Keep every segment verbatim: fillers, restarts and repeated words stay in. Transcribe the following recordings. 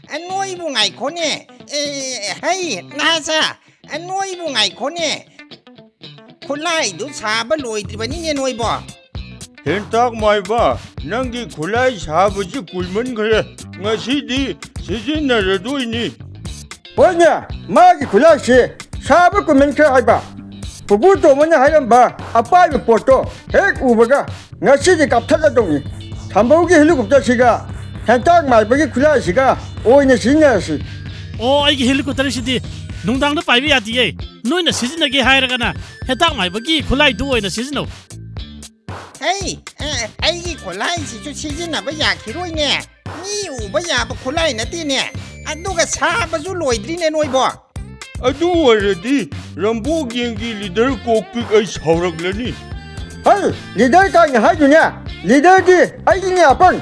ꯑ, ꯅꯣꯏꯕꯨ ꯉꯥꯏꯈꯣꯅꯦ꯫ ꯑꯦ, ꯍꯩ, ꯅꯍꯥꯁꯥ, ꯑ, ꯅꯣꯏꯕꯨ ꯉꯥꯏꯈꯣꯅꯦ꯫ ꯈꯨꯠꯂꯥꯏꯗꯨ ꯁꯥꯕ ꯂꯣꯏꯗ꯭ꯔꯤꯕꯅꯤꯅꯦ ꯅꯣꯏꯕꯣ꯫ ꯍꯦꯟꯇꯥꯛ ꯃꯥꯏꯕ, ꯅꯪꯒꯤ ꯈꯨꯠꯂꯥꯏ ꯁꯥꯕꯁꯤ ꯀꯨꯏꯃꯟꯈ꯭ꯔꯦ꯫ ꯉꯁꯤꯗꯤ ꯁꯤꯖꯤꯟꯅꯔꯗꯣꯏꯅꯤ꯫ ꯍꯣꯏꯅꯦ, ꯃꯥꯒꯤ ꯈꯨꯠꯂꯥꯏꯁꯤ ꯁꯥꯕ ꯀꯨꯏꯃꯟꯈ꯭ꯔꯦ ꯍꯥꯏꯕ꯫ ꯄꯨꯄꯨ ꯇꯣꯝꯕꯅ ꯍꯥꯏꯔꯝꯕ ꯑꯄꯥꯏꯕ ꯄꯣꯠꯇꯣ ꯍꯦꯛ ꯎꯕꯒ ꯉꯁꯤꯗꯤ ꯀꯥꯞꯊꯠꯂꯗꯧꯅꯤ꯫ ꯊꯝꯕꯧꯒꯤ ꯍꯦꯂꯤꯀꯣꯞꯇꯔꯁꯤꯒ ꯍꯦꯟꯇꯥꯛ ꯃꯥꯏꯕꯒꯤ ꯈꯨꯠꯂꯥꯏꯁꯤꯒ ꯑꯣꯏꯅ ꯁꯤꯖꯤꯟꯅꯔꯁꯤ꯫ ꯑꯣ, ꯑꯩꯒꯤ ꯍꯦꯂꯤꯀꯣꯞꯇꯔꯁꯤꯗꯤ ꯅꯨꯡꯗꯥꯡꯗ ꯄꯥꯏꯕ ꯌꯥꯗꯤꯌꯦ꯫ ꯅꯣꯏꯅ ꯁꯤꯖꯤꯟꯅꯒꯦ ꯍꯥꯏꯔꯒꯅ ꯍꯦꯟꯇꯥꯛ ꯃꯥꯏꯕꯒꯤ ꯈꯨꯠꯂꯥꯏꯗꯨ ꯑꯣꯏꯅ ꯁꯤꯖꯤꯟꯅꯧ꯫ ꯍꯩ, ꯑ, ꯑꯩꯒꯤ ꯈꯨꯠꯂꯥꯏꯁꯤꯁꯨ ꯁꯤꯖꯤꯟꯅꯕ ꯌꯥꯈꯤꯔꯣꯏꯅꯦ꯫ ꯃꯤ ꯎꯕ ꯌꯥꯕ ꯈꯨꯠꯂꯥꯏ ꯅꯠꯇꯦꯅꯦ꯫ ꯑꯗꯨꯒ ꯁꯥꯕꯁꯨ ꯂꯣꯏꯗ꯭ꯔꯤꯅꯦ ꯅꯣꯏꯕꯣ꯫ ꯑꯗꯨ ꯑꯣꯏꯔꯗꯤ ꯔꯝꯕꯣ ꯒꯦꯡꯒꯤ ꯂꯤꯗꯔ ꯀꯣꯛꯄꯤꯛ ꯑꯩ ꯁꯥꯎꯔꯛꯂꯅꯤ꯫ ꯍꯩ, ꯂꯤꯗꯔ ꯀꯥꯏꯅ ꯍꯥꯏꯗꯨꯅꯦ꯫ ꯂꯤꯗꯔꯗꯤ ꯑꯩꯒꯤꯅꯦ ꯑꯄꯪ꯫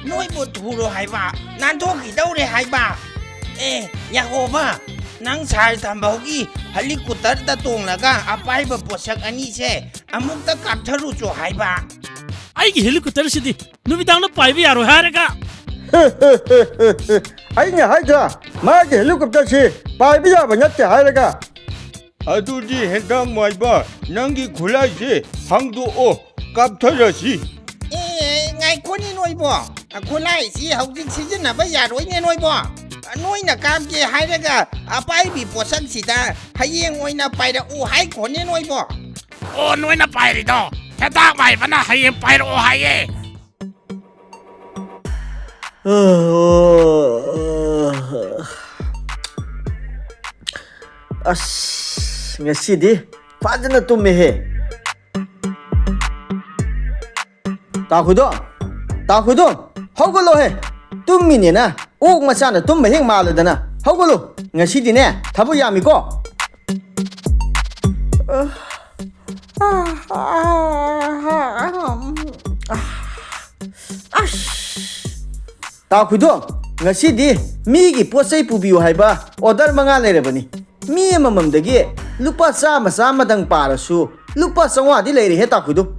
ꯅꯣꯏꯕꯨ ꯊꯨꯔꯣ ꯍꯥꯏꯕ, ꯅꯥꯟꯊꯣꯛꯈꯤꯗꯧꯔꯦ ꯍꯥꯏꯕ꯫ ꯑꯦ, ꯌꯥꯍꯣꯕ, ꯅꯪ ꯁꯥꯔ ꯊꯝꯕꯧꯒꯤ ꯍꯦꯂꯤꯀꯣꯞꯇꯔꯗ ꯇꯣꯡꯂꯒ ꯑꯄꯥꯏꯕ ꯄꯣꯠꯁꯛ ꯑꯅꯤꯁꯦ ꯑꯃꯨꯛꯇ ꯀꯥꯞꯊꯔꯨꯆꯣ ꯍꯥꯏꯕ꯫ ꯑꯩꯒꯤ ꯍꯦꯂꯤꯀꯣꯞꯇꯔꯁꯤꯗꯤ ꯅꯨꯃꯤꯗꯥꯡꯗ ꯄꯥꯏꯕ ꯌꯥꯔꯣꯏ ꯍꯥꯏꯔꯒ꯫ ꯑꯩꯅ ꯍꯥꯏꯗ꯭ꯔꯥ, ꯃꯥꯒꯤ ꯍꯦꯂꯤꯀꯣꯞꯇꯔꯁꯤ ꯄꯥꯏꯕ ꯌꯥꯕ ꯅꯠꯇꯦ ꯍꯥꯏꯔꯒ꯫ ꯑꯗꯨꯗꯤ ꯍꯦꯟꯇꯥꯛ ꯃꯥꯏꯕ, ꯅꯪꯒꯤ ꯈꯨꯠꯂꯥꯏꯁꯦ ꯍꯥꯡꯗꯣꯛꯑꯣ, ꯀꯥꯞꯊꯔꯁꯤ꯫ ꯑꯦ, ꯉꯥꯏꯈꯣꯅꯦ ꯅꯣꯏꯕꯣ, ꯈꯨꯠꯂꯥꯏꯁꯤ ꯍꯧꯖꯤꯛ ꯁꯤꯖꯤꯟꯅꯕ ꯌꯥꯔꯣꯏꯅꯦ ꯅꯣꯏꯕꯣ꯫ ꯅꯣꯏꯅ ꯀꯥꯞꯀꯦ ꯍꯥꯏꯔꯒ ꯑꯄꯥꯏꯕꯤ ꯄꯣꯠꯁꯛꯁꯤꯗ ꯍꯌꯦꯡ ꯑꯣꯏꯅ ꯄꯥꯏꯔꯛꯎ ꯍꯥꯏꯈꯣꯅꯦ ꯅꯣꯏꯕꯣ꯫ ꯑꯣ, ꯅꯣꯏꯅ ꯄꯥꯏꯔꯤꯗꯣ ꯍꯦꯟꯇꯥꯛ ꯃꯥꯏꯕꯅ ꯍꯌꯦꯡ ꯄꯥꯏꯔꯛꯑꯣ ꯍꯥꯏꯌꯦ꯫ ꯑꯁ, ꯉꯁꯤꯗꯤ ꯐꯖꯅ ꯇꯨꯝꯃꯦꯍꯦ꯫ ꯇꯥꯈꯨꯗꯣ, ꯇꯥꯈꯨꯗꯣ, ꯍꯧꯒꯠꯂꯣꯍꯦ꯫ ꯇꯨꯝꯃꯤꯅꯦꯅ ꯑꯣꯛ ꯃꯆꯥꯅ ꯇꯨꯝꯕ ꯍꯦꯛ ꯃꯥꯜꯂꯗꯅ꯫ ꯍꯧꯒꯠꯂꯣ, ꯉꯁꯤꯗꯤꯅꯦ ꯊꯕꯛ ꯌꯥꯝꯃꯤꯀꯣ꯫ ꯑꯁ! ꯇꯥꯈꯨꯗꯣ, ꯉꯁꯤꯗꯤ ꯃꯤꯒꯤ ꯄꯣꯠ ꯆꯩ ꯄꯨꯕꯤꯌꯨ ꯍꯥꯏꯕ ꯑꯣꯔꯗꯔ ꯃꯉꯥ ꯂꯩꯔꯕꯅꯤ꯫ ꯃꯤ ꯑꯃꯃꯝꯗꯒꯤ ꯂꯨꯄꯥ ꯆꯥꯝꯃ ꯆꯥꯝꯃꯗꯪ ꯄꯥꯔꯁꯨ ꯂꯨꯄꯥ ꯆꯥꯝꯃꯉꯥꯗꯤ ꯂꯩꯔꯦꯍꯦ ꯇꯥꯈꯨꯗꯣ꯫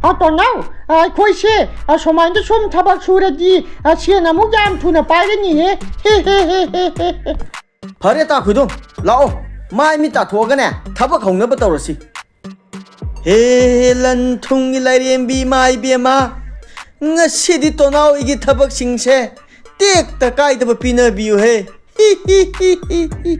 ꯑ, ꯇꯣꯅꯥꯎ, ꯑ, ꯑꯩꯈꯣꯏꯁꯦ, ꯑ, ꯁꯨꯃꯥꯏꯅ ꯁꯨꯝ ꯊꯕꯛ ꯁꯨꯔꯗꯤ, ꯑ, ꯁꯦꯟ ꯑꯃꯨꯛ ꯌꯥꯝ ꯊꯨꯅ ꯄꯥꯏꯒꯅꯤꯍꯦ꯫ ꯍꯦ, ꯍꯦ, ꯍꯦ, ꯍꯦ, ꯍꯦ, ꯍꯦ꯫ ꯐꯔꯦ, ꯇꯥꯈꯨꯏꯗꯣ, ꯂꯥꯛꯑꯣ, ꯃꯥꯏ ꯃꯤꯠ ꯇꯥꯊꯣꯛꯑꯒꯅꯦ, ꯊꯕꯛ ꯍꯧꯅꯕ ꯇꯧꯔꯁꯤ꯫ ꯍꯦ, ꯂꯟ ꯊꯨꯝꯒꯤ ꯂꯥꯏꯔꯦꯝꯕꯤ ꯏꯃꯥ ꯏꯕꯦꯝꯃ, ꯉꯁꯤꯗꯤ ꯇꯣꯅꯥꯎ ꯑꯩꯒꯤ ꯊꯕꯛꯁꯤꯡꯁꯦ ꯇꯦꯛꯇ ꯀꯥꯏꯗꯕ ꯄꯤꯅꯕꯤꯌꯨꯍꯦ꯫ ꯍꯤ, ꯍꯤ, ꯍꯤ, ꯍꯤ, ꯍꯤ꯫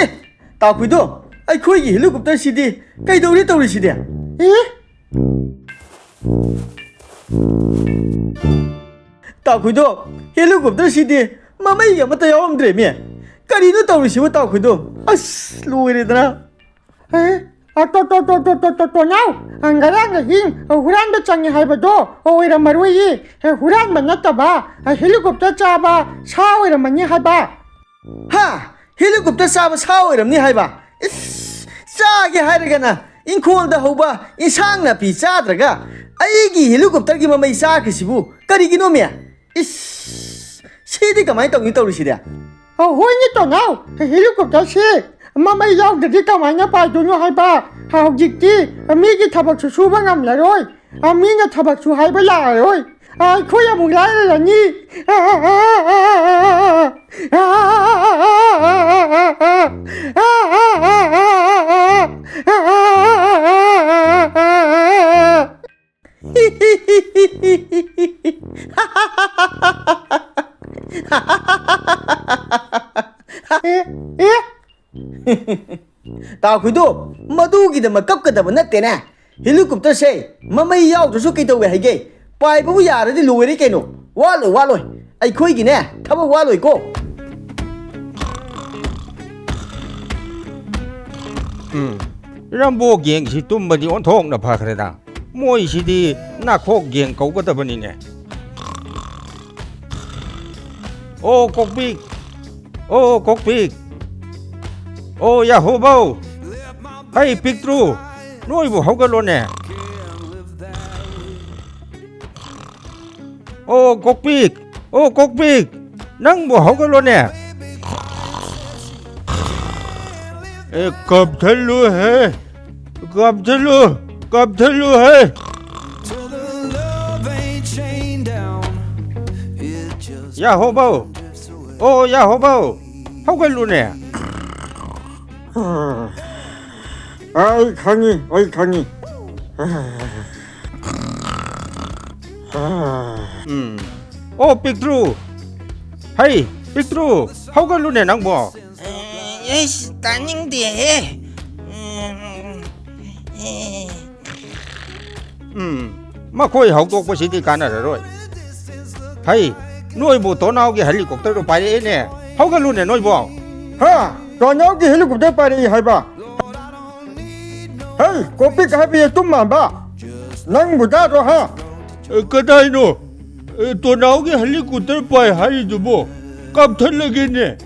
ꯑꯦ, ꯇꯥꯈꯨꯏꯗꯣ, ꯑꯩꯈꯣꯏꯒꯤ helicopter ꯁꯤꯗꯤ ꯀꯩꯗꯧꯔꯦ ꯇꯧꯔꯤꯁꯤꯗꯤ? ꯑꯦ? ꯇꯥꯈꯨꯏꯗꯣ, helicopter ꯁꯤꯗꯤ ꯃꯃꯩꯒ ꯑꯃꯠꯇ ꯌꯥꯎꯔꯝꯗ꯭ꯔꯦꯃꯤ꯫ ꯀꯔꯤꯅꯣ ꯇꯧꯔꯤꯁꯤꯕꯨ, ꯇꯥꯈꯨꯏꯗꯣ? ꯑꯁ, ꯂꯣꯏꯔꯦꯗꯅ꯫ ꯑꯦ, ꯑ, ꯇꯣ, ꯇꯣ, ꯇꯣ, ꯇꯣ, ꯇꯣ, ꯇꯣ, ꯇꯣꯅꯥꯎ, ꯑ, ꯉꯔꯥꯡ ꯑꯍꯤꯡ, ꯑ, ꯍꯨꯔꯥꯟꯕ ꯆꯪꯉꯦ ꯍꯥꯏꯕꯗꯣ ꯑꯣꯏꯔꯝꯃꯔꯣꯏꯌꯦ꯫ ꯑ, ꯍꯨꯔꯥꯟꯕ ꯅꯠꯇꯕ, ꯑ, helicopter ꯆꯥꯕ ꯁꯥ ꯑꯣꯏꯔꯝꯃꯅꯤ ꯍꯥꯏꯕ꯫ ꯍꯥ? Helicopter ꯆꯥꯕ ꯁꯥ ꯑꯣꯏꯔꯝꯅꯤ ꯍꯥꯏꯕ? ꯏꯁ, ꯆꯥꯒꯦ ꯍꯥꯏꯔꯒꯅ ꯏꯪꯈꯣꯜꯗ ꯍꯧꯕ ꯏꯟꯁꯥꯡ ꯅꯥꯄꯤ ꯆꯥꯗ꯭ꯔꯒ ꯑꯩꯒꯤ helicopter ꯒꯤ ꯃꯃꯩ ꯆꯥꯈ꯭ꯔꯤꯁꯤꯕꯨ ꯀꯔꯤꯒꯤꯅꯣꯃꯤ? ꯏꯁ, ꯁꯤꯗꯤ ꯀꯃꯥꯏꯅ ꯇꯧꯅꯤ ꯇꯧꯔꯤꯁꯤꯗꯤ? ꯑ, ꯍꯣꯏꯅꯦ ꯇꯣꯅꯥꯎ, helicopter ꯁꯤ ꯃꯃꯩ ꯌꯥꯎꯗ꯭ꯔꯗꯤ ꯀꯃꯥꯏꯅ ꯄꯥꯏꯗꯣꯏꯅꯣ ꯍꯥꯏꯕ? ꯍꯧꯖꯤꯛꯇꯤ ꯃꯤꯒꯤ ꯊꯕꯛꯁꯨ ꯁꯨꯕ ꯉꯝꯂꯔꯣꯏ, ꯑ, ꯃꯤꯅ ꯊꯕꯛꯁꯨ ꯍꯥꯏꯕ ꯂꯥꯛꯑꯔꯣꯏ, ꯑ, ꯑꯩꯈꯣꯏ ꯑꯃꯨꯛ ꯂꯥꯏꯔꯔꯅꯤ꯫ ꯑꯦ, ꯑꯦ? ꯇꯥꯈꯨꯏꯗꯣ, ꯃꯗꯨꯒꯤꯗꯃꯛ ꯀꯞꯀꯗꯕ ꯅꯠꯇꯦꯅꯦ꯫ Helicopter ꯁꯦ ꯃꯃꯩ ꯌꯥꯎꯗ꯭ꯔꯁꯨ ꯀꯩꯗꯧꯋꯦ ꯍꯥꯏꯒꯦ? ꯄꯥꯏꯕꯕꯨ ꯌꯥꯔꯗꯤ ꯂꯣꯏꯔꯦ ꯀꯩꯅꯣ꯫ ꯋꯥꯠꯂꯣꯏ, ꯋꯥꯠꯂꯣꯏ꯫ ꯑꯩꯈꯣꯏꯒꯤꯅꯦ, ꯊꯕꯛ ꯋꯥꯠꯂꯣꯏꯀꯣ꯫ ꯎꯝ, ꯔꯝꯕꯣ gang ꯁꯤ ꯇꯨꯝꯕꯗꯤ ꯑꯣꯟꯊꯣꯛꯅ ꯐꯈ꯭ꯔꯦꯗ꯫ ꯃꯣꯏꯁꯤꯗꯤ ꯅꯥꯈꯣꯛ gang ꯀꯧꯒꯗꯕꯅꯤꯅꯦ꯫ ꯑꯣ ꯀꯣꯛꯄꯤꯛ, ꯑꯣ ꯀꯣꯛꯄꯤꯛ, ꯑꯣ ꯌꯥꯍꯣꯕꯧ, ꯍꯩ ꯄꯤꯛꯇ꯭ꯔꯨ, ꯅꯣꯏꯕꯨ ꯍꯧꯒꯠꯂꯣꯅꯦ꯫ ꯑꯣ ꯀꯣꯛꯄꯤꯛ, ꯑꯣ, ꯀꯣꯛꯄꯤꯛ, ꯅꯪꯕꯨ ꯍꯧꯒꯠꯂꯣꯅꯦ꯫ ꯑꯦ, ꯀꯞꯊꯠꯂꯨꯍꯦ, ꯀꯞꯊꯠꯂꯨ, ꯀꯞꯊꯠꯂꯨꯍꯦ꯫ ꯌꯥꯍꯣꯕꯧ, ꯑꯣ, ꯌꯥꯍꯣꯕꯧ, ꯍꯧꯒꯠꯂꯨꯅꯦ꯫ ꯑꯩ ꯈꯪꯉꯤ, ꯑꯩ ꯈꯪꯉꯤ꯫ ꯎꯝ꯫ ꯑꯣ, ꯄꯤꯛꯇ꯭ꯔꯨ꯫ ꯍꯩ, ꯄꯤꯛꯇ꯭ꯔꯨ, ꯍꯧꯒꯠꯂꯨꯅꯦ ꯅꯪꯕꯣ꯫ ꯑꯩꯁ, ꯇꯥꯅꯤꯡꯗꯦꯍꯦ꯫ ꯎꯝ꯫ ꯎꯝ, ꯃꯈꯣꯏ ꯍꯧꯗꯣꯛꯄꯁꯤꯗꯤ ꯀꯥꯟꯅꯔꯔꯣꯏ꯫ ꯍꯩ, ꯅꯣꯏꯕꯨ ꯇꯣꯅꯥꯎꯒꯤ ꯍꯦꯂꯤꯀꯣꯞꯇꯔꯗꯨ ꯄꯥꯏꯔꯛꯑꯦꯅꯦ꯫ ꯍꯧꯒꯠꯂꯨꯅꯦ ꯅꯣꯏꯕꯣ꯫ ꯍꯥ? ꯇꯣꯅꯥꯎꯒꯤ ꯍꯦꯂꯤꯀꯣꯞꯇꯔ ꯄꯥꯏꯔꯛꯏ ꯍꯥꯏꯕ? ꯍꯩ, ꯀꯣꯄꯤꯛ ꯍꯥꯏꯕ ꯌꯦꯇꯨꯝ ꯃꯥꯟꯕ! ꯅꯪꯕꯨ ꯇꯥꯗ꯭ꯔꯣ, ꯍꯥ? ꯑꯦ, ꯀꯗꯥꯏꯅꯣ? ꯑꯦ, ꯇꯣꯅꯥꯎꯒꯤ ꯍꯦꯂꯤꯀꯣꯞꯇꯔ ꯄꯥꯏ ꯍꯥꯏꯔꯤꯗꯨꯕꯣ? ꯀꯥꯞꯊꯠꯂꯒꯦꯅꯦ꯫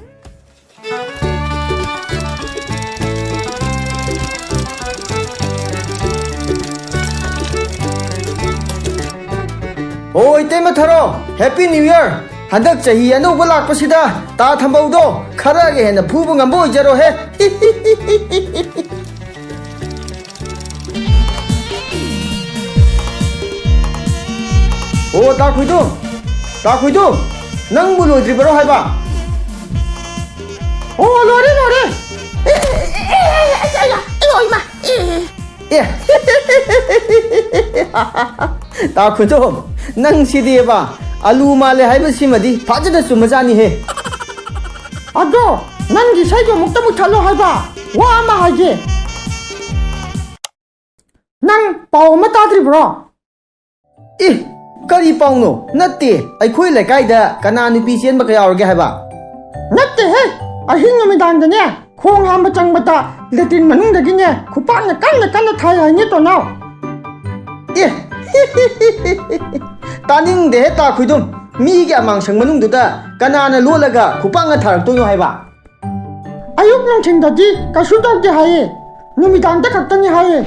ꯑꯣ, ꯏꯇꯩꯃ ꯊꯔꯣ, Happy New Year! ꯍꯟꯗꯛ ꯆꯍꯤ ꯑꯅꯧꯕ ꯂꯥꯛꯄꯁꯤꯗ ꯇꯥ ꯊꯝꯕꯧꯗꯣ ꯈꯔꯒ ꯍꯦꯟꯅ ꯐꯨꯕ ꯉꯝꯕ ꯑꯣꯏꯖꯔꯣꯍꯦ! ꯑꯣ, ꯇꯥ ꯈꯣꯏꯗꯨꯝ! ꯇꯥ ꯈꯣꯏꯗꯨꯝ! ꯅꯪꯕꯨ ꯂꯣꯏꯗ꯭ꯔꯤꯕꯔꯣ ꯍꯥꯏꯕ? ꯑꯣ, ꯂꯣꯏꯔꯦ, ꯂꯣꯏꯔꯦ! ꯑꯦ, ꯑꯦ, ꯑꯦ, ꯑꯦ, ꯑꯦ, ꯑꯦ, ꯑꯦ, ꯑꯦ, ꯑꯦ, ꯏꯃꯥ! ꯑꯦ! ꯑꯦ! ꯇꯥ ꯈꯨꯗꯣꯝ, ꯅꯪ ꯁꯤꯗꯤꯕ, ꯑꯂꯨ ꯃꯥꯜꯂꯦ ꯍꯥꯏꯕꯁꯤꯃꯗꯤ ꯐꯖꯅ ꯆꯨꯝꯃꯖꯥꯠꯅꯤꯍꯦ꯫ ꯑꯗꯣ, ꯅꯪꯒꯤ ꯏꯁꯩꯗꯣ ꯑꯃꯨꯛꯇ ꯃꯨꯠꯊꯠꯂꯣ ꯍꯥꯏꯕ, ꯋꯥ ꯑꯃ ꯍꯥꯏꯒꯦ꯫ ꯅꯪ ꯄꯥꯎ ꯑꯃ ꯇꯥꯗ꯭ꯔꯤꯕ꯭ꯔꯣ? ꯑꯦ, ꯀꯔꯤ ꯄꯥꯎꯅꯣ? ꯅꯠꯇꯦ, ꯑꯩꯈꯣꯏ ꯂꯩꯀꯥꯏꯗ ꯀꯅꯥ ꯅꯨꯄꯤ ꯆꯦꯟꯕꯒ ꯌꯥꯎꯔꯒꯦ ꯍꯥꯏꯕ? ꯅꯠꯇꯦꯍꯦ, ꯑꯍꯤꯡ ꯅꯨꯃꯤꯗꯥꯡꯗꯅꯦ, ꯈꯣꯡ ꯍꯥꯝꯕ ꯆꯪꯕꯗ ꯂꯦꯇ꯭ꯔꯤꯟ ꯃꯅꯨꯡꯗꯒꯤꯅꯦ ꯈꯨꯄꯥꯛꯅ ꯀꯟꯅ ꯀꯟꯅ ꯊꯥꯏ ꯍꯥꯏꯅꯦ, ꯇꯣꯅꯥꯎ꯫ ꯑꯦ! ꯇꯥꯅꯤꯡꯗꯦꯍꯦ, ꯇꯥ ꯈꯨꯏꯗꯨꯝ꯫ ꯃꯤꯒꯤ ꯑꯃꯥꯡꯁꯪ ꯃꯅꯨꯡꯗꯨꯗ ꯀꯅꯥꯅ ꯂꯣꯠꯂꯒ ꯈꯨꯄꯥꯛꯅ ꯊꯥꯔꯛꯇꯣꯏꯅꯣ ꯍꯥꯏꯕ? ꯑꯌꯨꯛ ꯅꯨꯡꯊꯤꯟꯗꯗꯤ ꯀꯩꯁꯨ ꯇꯧꯗꯦ ꯍꯥꯏꯌꯦ, ꯅꯨꯃꯤꯗꯥꯡꯗ ꯈꯛꯇꯅꯤ ꯍꯥꯏꯌꯦ꯫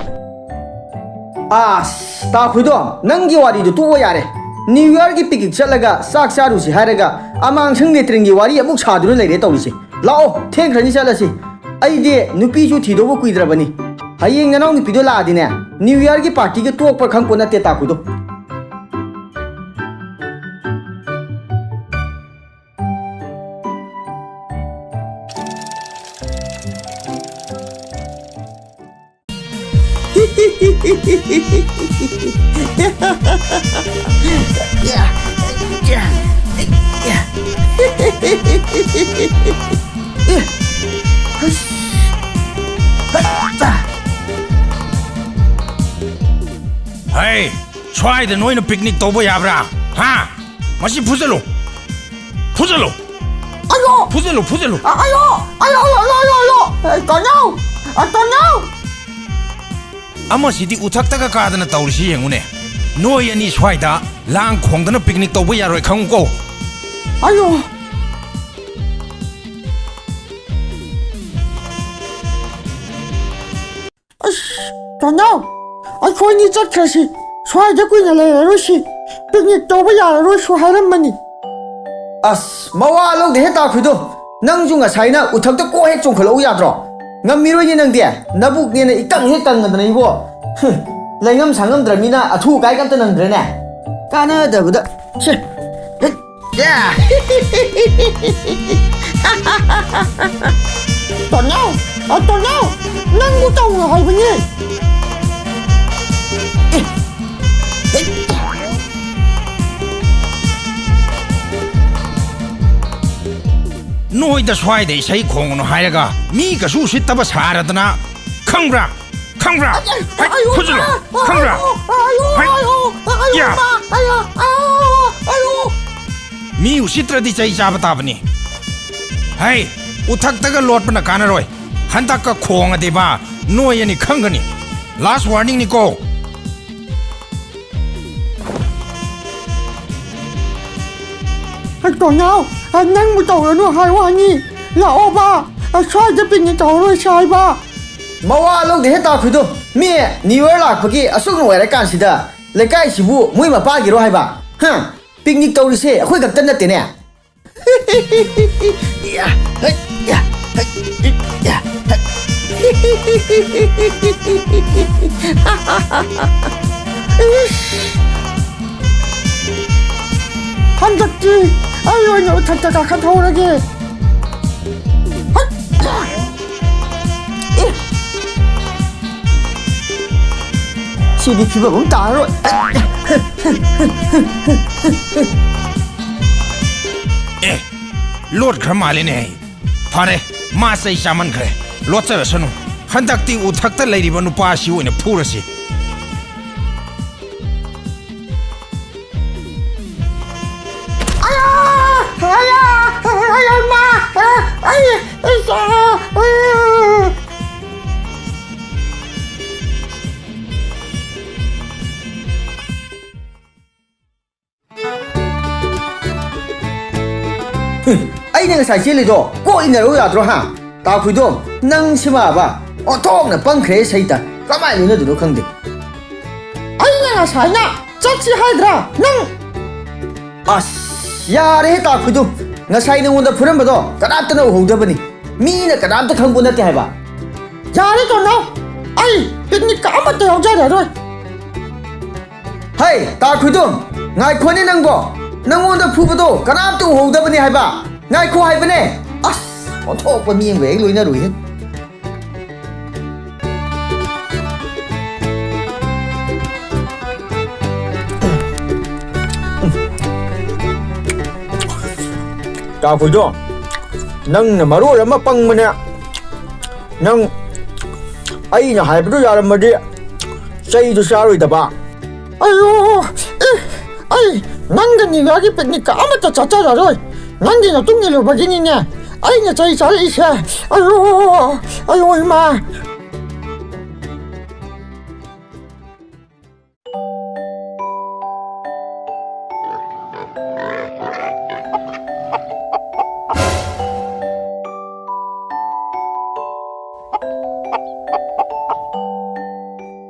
ꯑꯁ, ꯇꯥ ꯈꯨꯏꯗꯣꯝ, ꯅꯪꯒꯤ ꯋꯥꯔꯤꯗꯨ ꯇꯣꯛꯑꯣ ꯌꯥꯔꯦ꯫ New Yearꯒꯤ picnic ꯆꯠꯂꯒ ꯆꯥꯛ ꯆꯥꯔꯨꯁꯤ ꯍꯥꯏꯔꯒ ꯑꯃꯥꯡꯁꯪ latrineꯒꯤ ꯋꯥꯔꯤ ꯑꯃꯨꯛ ꯁꯥꯗꯨꯅ ꯂꯩꯔꯦ ꯇꯧꯔꯤꯁꯦ꯫ ꯂꯥꯛꯑꯣ, ꯊꯦꯡꯈ꯭ꯔꯅꯤ, ꯆꯠꯂꯁꯤ꯫ ꯑꯩꯗꯤ ꯅꯨꯄꯤꯁꯨ ꯊꯤꯗꯧꯕ ꯀꯨꯏꯗ꯭ꯔꯕꯅꯤ꯫ ꯍꯌꯦꯡ ꯅꯅꯥꯎ ꯅꯨꯄꯤꯗꯣ ꯂꯥꯛꯑꯗꯤꯅꯦ, New Yearꯒꯤ partyꯒ ꯇꯣꯛꯄ꯭ꯔꯥ ꯈꯪꯄꯣꯠ ꯅꯠꯇꯦ, ꯇꯥꯀꯨꯗꯣ꯫ ꯍꯩ, ꯁ꯭ꯋꯥꯏꯗ ꯅꯣꯏꯅ picnic ꯇꯧꯕ ꯌꯥꯕ꯭ꯔꯥ? ꯍꯥ? ꯃꯁꯤ ꯐꯨꯖꯜꯂꯨ! ꯐꯨꯖꯜꯂꯨ! ꯑꯌꯣ! ꯐꯨꯖꯜꯂꯨ, ꯐꯨꯖꯜꯂꯨ! ꯑ-, ꯑꯌꯣ! ꯑꯌꯣ, ꯑꯌꯣ, ꯑꯌꯣ, ꯑꯌꯣ, ꯑꯌꯣ! ꯑꯦ, ꯇꯣꯅꯥꯎ! ꯑ, ꯇꯣꯅꯥꯎ! ꯑꯃꯁꯤꯗꯤ ꯎꯊꯛꯇꯒ ꯀꯥꯗꯅ ꯇꯧꯔꯤꯁꯤ ꯌꯦꯡꯉꯨꯅꯦ꯫ ꯅꯣꯏ ꯑꯅꯤ ꯁ꯭ꯋꯥꯏꯗ ꯂꯥꯡ ꯈꯣꯡꯗꯅ picnic ꯇꯧꯕ ꯌꯥꯔꯣꯏ, ꯈꯪꯉꯨꯀꯣ꯫ ꯑꯌꯣ! ꯑꯁ, ꯇꯣꯅꯥꯎ, ꯑꯩꯈꯣꯏꯅꯤ ꯆꯠꯈ꯭ꯔꯁꯤ꯫ ꯁ꯭ꯋꯥꯏꯗ ꯀꯨꯏꯅ ꯂꯩꯔꯔꯣꯏꯁꯤ꯫ Picnic ꯇꯧꯕ ꯌꯥꯔꯔꯣꯏꯁꯨ ꯍꯥꯏꯔꯝꯕꯅꯤ꯫ ꯑꯁ, ꯃꯋꯥ ꯂꯧꯗꯦꯍꯦ ꯇꯥꯈꯨꯏꯗꯣ꯫ ꯅꯪꯁꯨ ꯉꯁꯥꯏꯅ ꯎꯊꯛꯇ ꯀꯣꯛ ꯍꯦꯛ ꯆꯣꯡꯈꯠꯂꯛꯎ ꯌꯥꯗ꯭ꯔꯣ? ꯉꯝꯃꯤꯔꯣꯏꯅꯦ ꯅꯪꯗꯤ꯫ ꯅꯕꯨꯛꯅꯦꯅ ꯏꯀꯪ ꯍꯦꯛ ꯀꯪꯉꯗꯅ ꯏꯕꯣ꯫ ꯍꯨꯝ, ꯂꯩꯉꯝ ꯁꯥꯉꯝꯗ꯭ꯔꯃꯤꯅ ꯑꯊꯨ ꯑꯀꯥꯏꯒ ꯑꯝꯇ ꯅꯪꯗ꯭ꯔꯦꯅꯦ꯫ ꯀꯥꯟꯅꯗꯕꯗ꯫ ꯁꯦ꯫ ꯍꯦꯛ꯫ ꯌꯥ! ꯇꯣꯅꯥꯎ! ꯑ, ꯇꯣꯅꯥꯎ! ꯅꯪꯕꯨ ꯇꯧꯅꯨ ꯍꯥꯏꯕꯅꯦ! ꯑꯦ! ꯍꯦꯛ! ꯅꯣꯏꯗ ꯁ꯭ꯋꯥꯏꯗ ꯏꯁꯩ ꯈꯣꯡꯒꯅꯨ ꯍꯥꯏꯔꯒ ꯃꯤ ꯀꯩꯁꯨ ꯎꯁꯤꯠꯇꯕ ꯁꯥꯔꯗꯅ, ꯈꯪꯕ꯭ꯔꯥ? ꯈꯪꯕ꯭ꯔꯥ? ꯍꯩ, ꯑꯌꯣ, ꯐꯨꯖꯜꯂꯨ! ꯑ, ꯈꯪꯕ꯭ꯔꯥ? ꯑꯌꯣ, ꯑꯌꯣ, ꯍꯩ! ꯑꯌꯣ, ꯑꯌꯣ, ꯌꯥ! ꯑ, ꯑꯌꯣ, ꯑ, ꯑꯌꯣ! ꯃꯤ ꯎꯁꯤꯠꯇ꯭ꯔꯗꯤ ꯆꯩ ꯆꯥꯕ ꯇꯥꯕꯅꯤ꯫ ꯍꯩ! ꯎꯊꯛꯇꯒ ꯂꯣꯠꯄꯅ ꯀꯥꯟꯅꯔꯣꯏ꯫ ꯍꯟꯗꯛꯀ ꯈꯣꯡꯉꯗꯤꯕ ꯅꯣꯏ ꯑꯅꯤ ꯈꯪꯒꯅꯤ꯫ Last warningꯅꯤꯀꯣ꯫ ꯍꯩ, ꯇꯣꯅꯥꯎ, ꯑ, ꯅꯪꯕꯨ ꯇꯧꯔꯅꯨ ꯍꯥꯏ ꯋꯥꯅꯤ꯫ ꯂꯥꯛꯑꯣꯕ, ꯑ, ꯁ꯭ꯋꯥꯏꯗ picnic ꯇꯧꯔꯔꯣꯏꯁꯦ ꯍꯥꯏꯕ꯫ ꯃꯋꯥ ꯂꯧꯗꯦꯍꯦ ꯇꯥꯈꯨꯏꯗꯣ꯫ ꯃꯤ New Year ꯂꯥꯛꯄꯒꯤ ꯑꯁꯨꯛ ꯅꯨꯡꯉꯥꯏꯔꯀꯥꯟꯁꯤꯗ ꯂꯩꯀꯥꯏꯁꯤꯕꯨ ꯃꯣꯏ ꯃꯄꯥꯒꯤꯔꯣ ꯍꯥꯏꯕ? ꯍꯥ? ꯄꯤꯛꯅꯤꯛ ꯇꯧꯔꯤꯁꯦ ꯑꯩꯈꯣꯏ ꯈꯛꯇ ꯅꯠꯇꯦꯅꯦ꯫ ꯌꯥ, ꯍꯩ, ꯌꯥ, ꯍꯩ, ꯌꯥ, ꯍꯩ꯫ ꯏꯁ! ꯍꯟꯗꯛꯇꯤ ꯑꯩ ꯑꯣꯏꯅ ꯎꯊꯛꯇ ꯀꯥꯈꯠꯍꯧꯔꯒꯦ꯫ ꯍꯠ! ꯑꯦ! ꯁꯤꯗꯤ ꯐꯤꯕꯝ ꯑꯃ ꯇꯥꯔꯔꯣꯏ꯫ ꯑꯦ, ꯂꯣꯠꯈ꯭ꯔ ꯃꯥꯜꯂꯦꯅꯦ꯫ ꯐꯔꯦ, ꯃꯥ ꯆꯩ ꯆꯥꯃꯟꯈ꯭ꯔꯦ꯫ ꯂꯣꯠꯆꯔꯁꯅꯨ꯫ ꯍꯟꯗꯛꯇꯤ ꯎꯊꯛꯇ ꯂꯩꯔꯤꯕ ꯅꯨꯄꯥ ꯑꯁꯤ ꯑꯣꯏꯅ ꯐꯨꯔꯁꯤ꯫ ꯑꯌꯥ! ꯑꯌꯥ! ꯑꯌꯥ! ꯃꯥ! ꯑꯩ! ꯑꯩ! ꯑꯩ! ꯍꯨꯝ, ꯑꯩꯅ ꯉꯁꯥꯏ ꯆꯦꯜꯂꯤꯗꯣ ꯀꯣꯛ ꯏꯟꯅꯔꯨ ꯌꯥꯗ꯭ꯔꯣ, ꯍꯥ? ꯇꯥ ꯈꯨꯏꯗꯣꯝ, ꯅꯪ ꯁꯤꯃꯕ ꯑꯣꯟꯊꯣꯛꯅ ꯄꯪꯈ꯭ꯔꯦ ꯁꯩꯇ꯫ ꯀꯃꯥꯏꯅ ꯂꯣꯏꯅꯗꯣꯏꯅꯣ ꯈꯪꯗꯦ꯫ ꯑꯩꯅ ꯉꯁꯥꯏꯅ ꯆꯠꯁꯤ ꯍꯥꯏꯗ꯭ꯔꯥ ꯅꯪ? ꯑꯁ, ꯌꯥꯔꯦꯍꯦ ꯇꯥ ꯈꯨꯏꯗꯣꯝ꯫ ꯉꯁꯥꯏ ꯅꯉꯣꯟꯗ ꯐꯨꯔꯝꯕꯗꯣ ꯀꯅꯥꯝꯇꯅ ꯎꯍꯧꯗꯕꯅꯤ꯫ ꯃꯤꯅ ꯀꯅꯥꯝꯇ ꯈꯪꯕ ꯅꯠꯇꯦ ꯍꯥꯏꯕ꯫ ꯌꯥꯔꯦ ꯇꯣꯟꯅꯥꯎ, ꯑꯩ ꯄꯤꯛꯅꯤꯛꯀ ꯑꯃꯠꯇ ꯌꯥꯎꯖꯔꯔꯣꯏ꯫ ꯍꯩ, ꯇꯥ ꯈꯨꯏꯗꯣꯝ, ꯉꯥꯏꯈꯣꯅꯦ ꯅꯪꯕꯣ꯫ ꯅꯪꯉꯣꯟꯗ ꯐꯨꯕꯗꯣ ꯀꯅꯥꯝꯇ ꯎꯍꯧꯗꯕꯅꯤ ꯍꯥꯏꯕ꯫ ꯉꯥꯏꯈꯣ ꯍꯥꯏꯕꯅꯦ꯫ ꯑꯁ, ꯑꯣꯟꯊꯣꯛꯄ ꯃꯤ ꯑꯃꯒ ꯍꯦꯛ ꯂꯣꯏꯅꯔꯨꯏꯍꯦ꯫ ꯇꯥ ꯈꯨꯏꯗꯣꯝ, ꯅꯪꯅ ꯃꯔꯣꯜ ꯑꯃ ꯄꯪꯕꯅꯦ꯫ ꯅꯪ ꯑꯩꯅ ꯍꯥꯏꯕꯗꯨ ꯌꯥꯔꯝꯃꯗꯤ ꯆꯩꯗꯨ ꯆꯥꯔꯣꯏꯗꯕ꯫ ꯑꯌꯣ! ꯑꯦ! ꯑꯩ ꯅꯪꯒ ꯅꯤꯔꯥꯒꯤ ꯄꯤꯛꯅꯤꯛꯀ ꯑꯃꯠꯇ ꯆꯠꯆꯔꯔꯣꯏ꯫ ꯅꯪꯒꯤ ꯃꯇꯨꯡ ꯏꯜꯂꯨꯕꯒꯤꯅꯤꯅꯦ ꯑꯩꯅ ꯆꯩ ꯆꯥꯔꯛꯏꯁꯦ꯫ ꯑꯌꯣ! ꯑꯌꯣ ꯏꯃꯥ!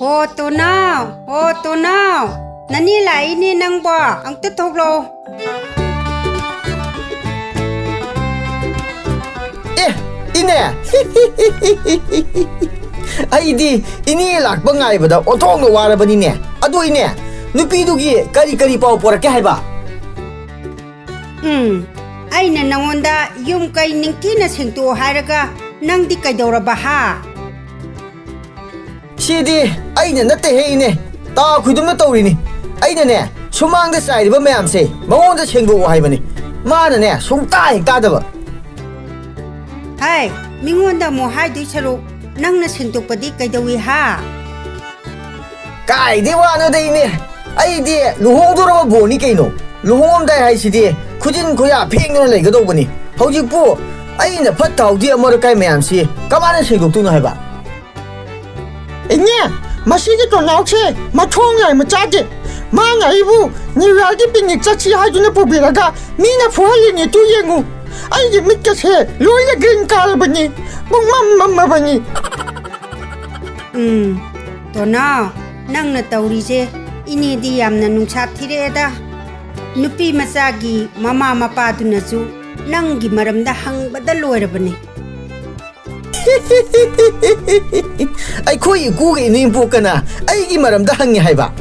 ꯍꯣ ꯇꯣꯅꯥꯎ, ꯍꯣ ꯇꯣꯅꯥꯎ, ꯅꯅꯦ ꯂꯥꯛꯏꯅꯦ ꯅꯪꯕꯣ, ꯑꯝꯇ ꯊꯣꯛꯂꯛꯑꯣ꯫ ꯑꯦ, ꯏꯅꯦ! ꯑꯩꯗꯤ ꯏꯅꯦ ꯂꯥꯛꯄ ꯉꯥꯏꯕꯗ ꯑꯣꯟꯊꯣꯛꯅ ꯋꯥꯔꯕꯅꯤꯅꯦ꯫ ꯑꯗꯨ ꯏꯅꯦ, ꯅꯨꯄꯤꯗꯨꯒꯤ ꯀꯔꯤ ꯀꯔꯤ ꯄꯥꯎ ꯄꯣꯔꯛꯀꯦ ꯍꯥꯏꯕ? ꯎꯝ, ꯑꯩꯅ ꯅꯉꯣꯟꯗ ꯌꯨꯝ ꯀꯩ ꯅꯤꯡꯊꯤꯅ ꯁꯦꯡꯇꯣꯛꯑꯣ ꯍꯥꯏꯔꯒ ꯅꯪꯗꯤ ꯀꯩꯗꯧꯔꯕ ꯍꯥ? ꯁꯤꯗꯤ ꯑꯩꯅ ꯅꯠꯇꯦꯍꯦ ꯏꯅꯦ, ꯇꯥ ꯈꯨꯗꯤꯡꯃꯛ ꯇꯧꯔꯤꯅꯤ꯫ ꯑꯩꯅꯅꯦ, ꯁꯨꯃꯥꯡꯗ ꯆꯥꯏꯔꯤꯕ ꯃꯌꯥꯝꯁꯦ ꯃꯉꯣꯟꯗ ꯁꯦꯡꯗꯣꯛꯑꯣ ꯍꯥꯏꯕꯅꯤ꯫ ꯃꯥꯅꯅꯦ, ꯁꯨꯡꯇꯥ ꯍꯦꯛ ꯇꯥꯗꯕ꯫ ꯍꯥꯏ, ꯃꯤꯉꯣꯟꯗ ꯑꯃꯨꯛ ꯍꯥꯏꯗꯣꯏ ꯁꯔꯨꯛ ꯅꯪꯅ ꯁꯦꯡꯗꯣꯛꯄꯗꯤ ꯀꯩꯗꯧꯏ ꯍꯥ? ꯀꯥꯏꯗꯩ ꯋꯥꯅꯣꯗ ꯏꯅꯦ, ꯑꯩꯗꯤ ꯂꯨꯍꯣꯡꯗꯣꯔꯕ ꯕꯣꯔꯅꯤ ꯀꯩꯅꯣ꯫ ꯂꯨꯍꯣꯡꯉꯝꯗꯥꯏ ꯍꯥꯏꯁꯤꯗꯤ ꯈꯨꯖꯤꯟ ꯈꯨꯌꯥ ꯐꯦꯡꯗꯨꯅ ꯂꯩꯒꯗꯧꯕꯅꯤ꯫ ꯍꯧꯖꯤꯛꯄꯨ ꯑꯩꯅ ꯐꯠꯇ ꯍꯥꯎꯗꯤ ꯑꯃꯣꯠ ꯑꯀꯥꯏ ꯃꯌꯥꯝꯁꯤ ꯀꯃꯥꯏꯅ ꯁꯦꯡꯗꯣꯛꯇꯣꯏꯅꯣ ꯍꯥꯏꯕ? ꯏꯅꯦ, ꯃꯁꯤꯒꯤ ꯇꯣꯅꯥꯎꯁꯦ ꯃꯊꯣꯡ ꯌꯥꯏ ꯃꯆꯥꯗꯦ꯫ ꯃꯥꯅ ꯑꯩꯕꯨ ꯅ꯭ꯌꯨ ꯌꯥꯔꯒꯤ ꯄꯤꯛꯅꯤꯛ ꯆꯠꯁꯤ ꯍꯥꯏꯗꯨꯅ ꯄꯨꯕꯤꯔꯒ ꯃꯤꯅ ꯐꯨꯍꯜꯂꯤꯅꯦ, ꯇꯨ ꯌꯦꯡꯉꯨ꯫ ꯑꯩꯒꯤ ꯃꯤꯠꯀꯁꯦ ꯂꯣꯏꯅ ꯒ꯭ꯔꯤꯟ ꯀꯥꯔꯕꯅꯤ, ꯄꯨꯡꯃꯝ ꯃꯝꯃꯕꯅꯤ꯫ ꯎꯝ, ꯇꯣꯅꯥꯎ, ꯅꯪꯅ ꯇꯧꯔꯤꯁꯦ ꯏꯅꯦꯗꯤ ꯌꯥꯝꯅ ꯅꯨꯡꯁꯥ ꯊꯤꯔꯛꯑꯦꯗ꯫ ꯅꯨꯄꯤ ꯃꯆꯥꯒꯤ ꯃꯃꯥ ꯃꯄꯥꯗꯨꯅꯁꯨ ꯅꯪꯒꯤ ꯃꯔꯝꯗ ꯍꯪꯕꯗ ꯂꯣꯏꯔꯕꯅꯤ꯫ ꯑꯩꯈꯣꯏ ꯏꯀꯨꯒ ꯏꯅꯦꯝꯄꯣꯛꯀꯅ ꯑꯩꯒꯤ ꯃꯔꯝꯗ ꯍꯪꯉꯤ ꯍꯥꯏꯕ?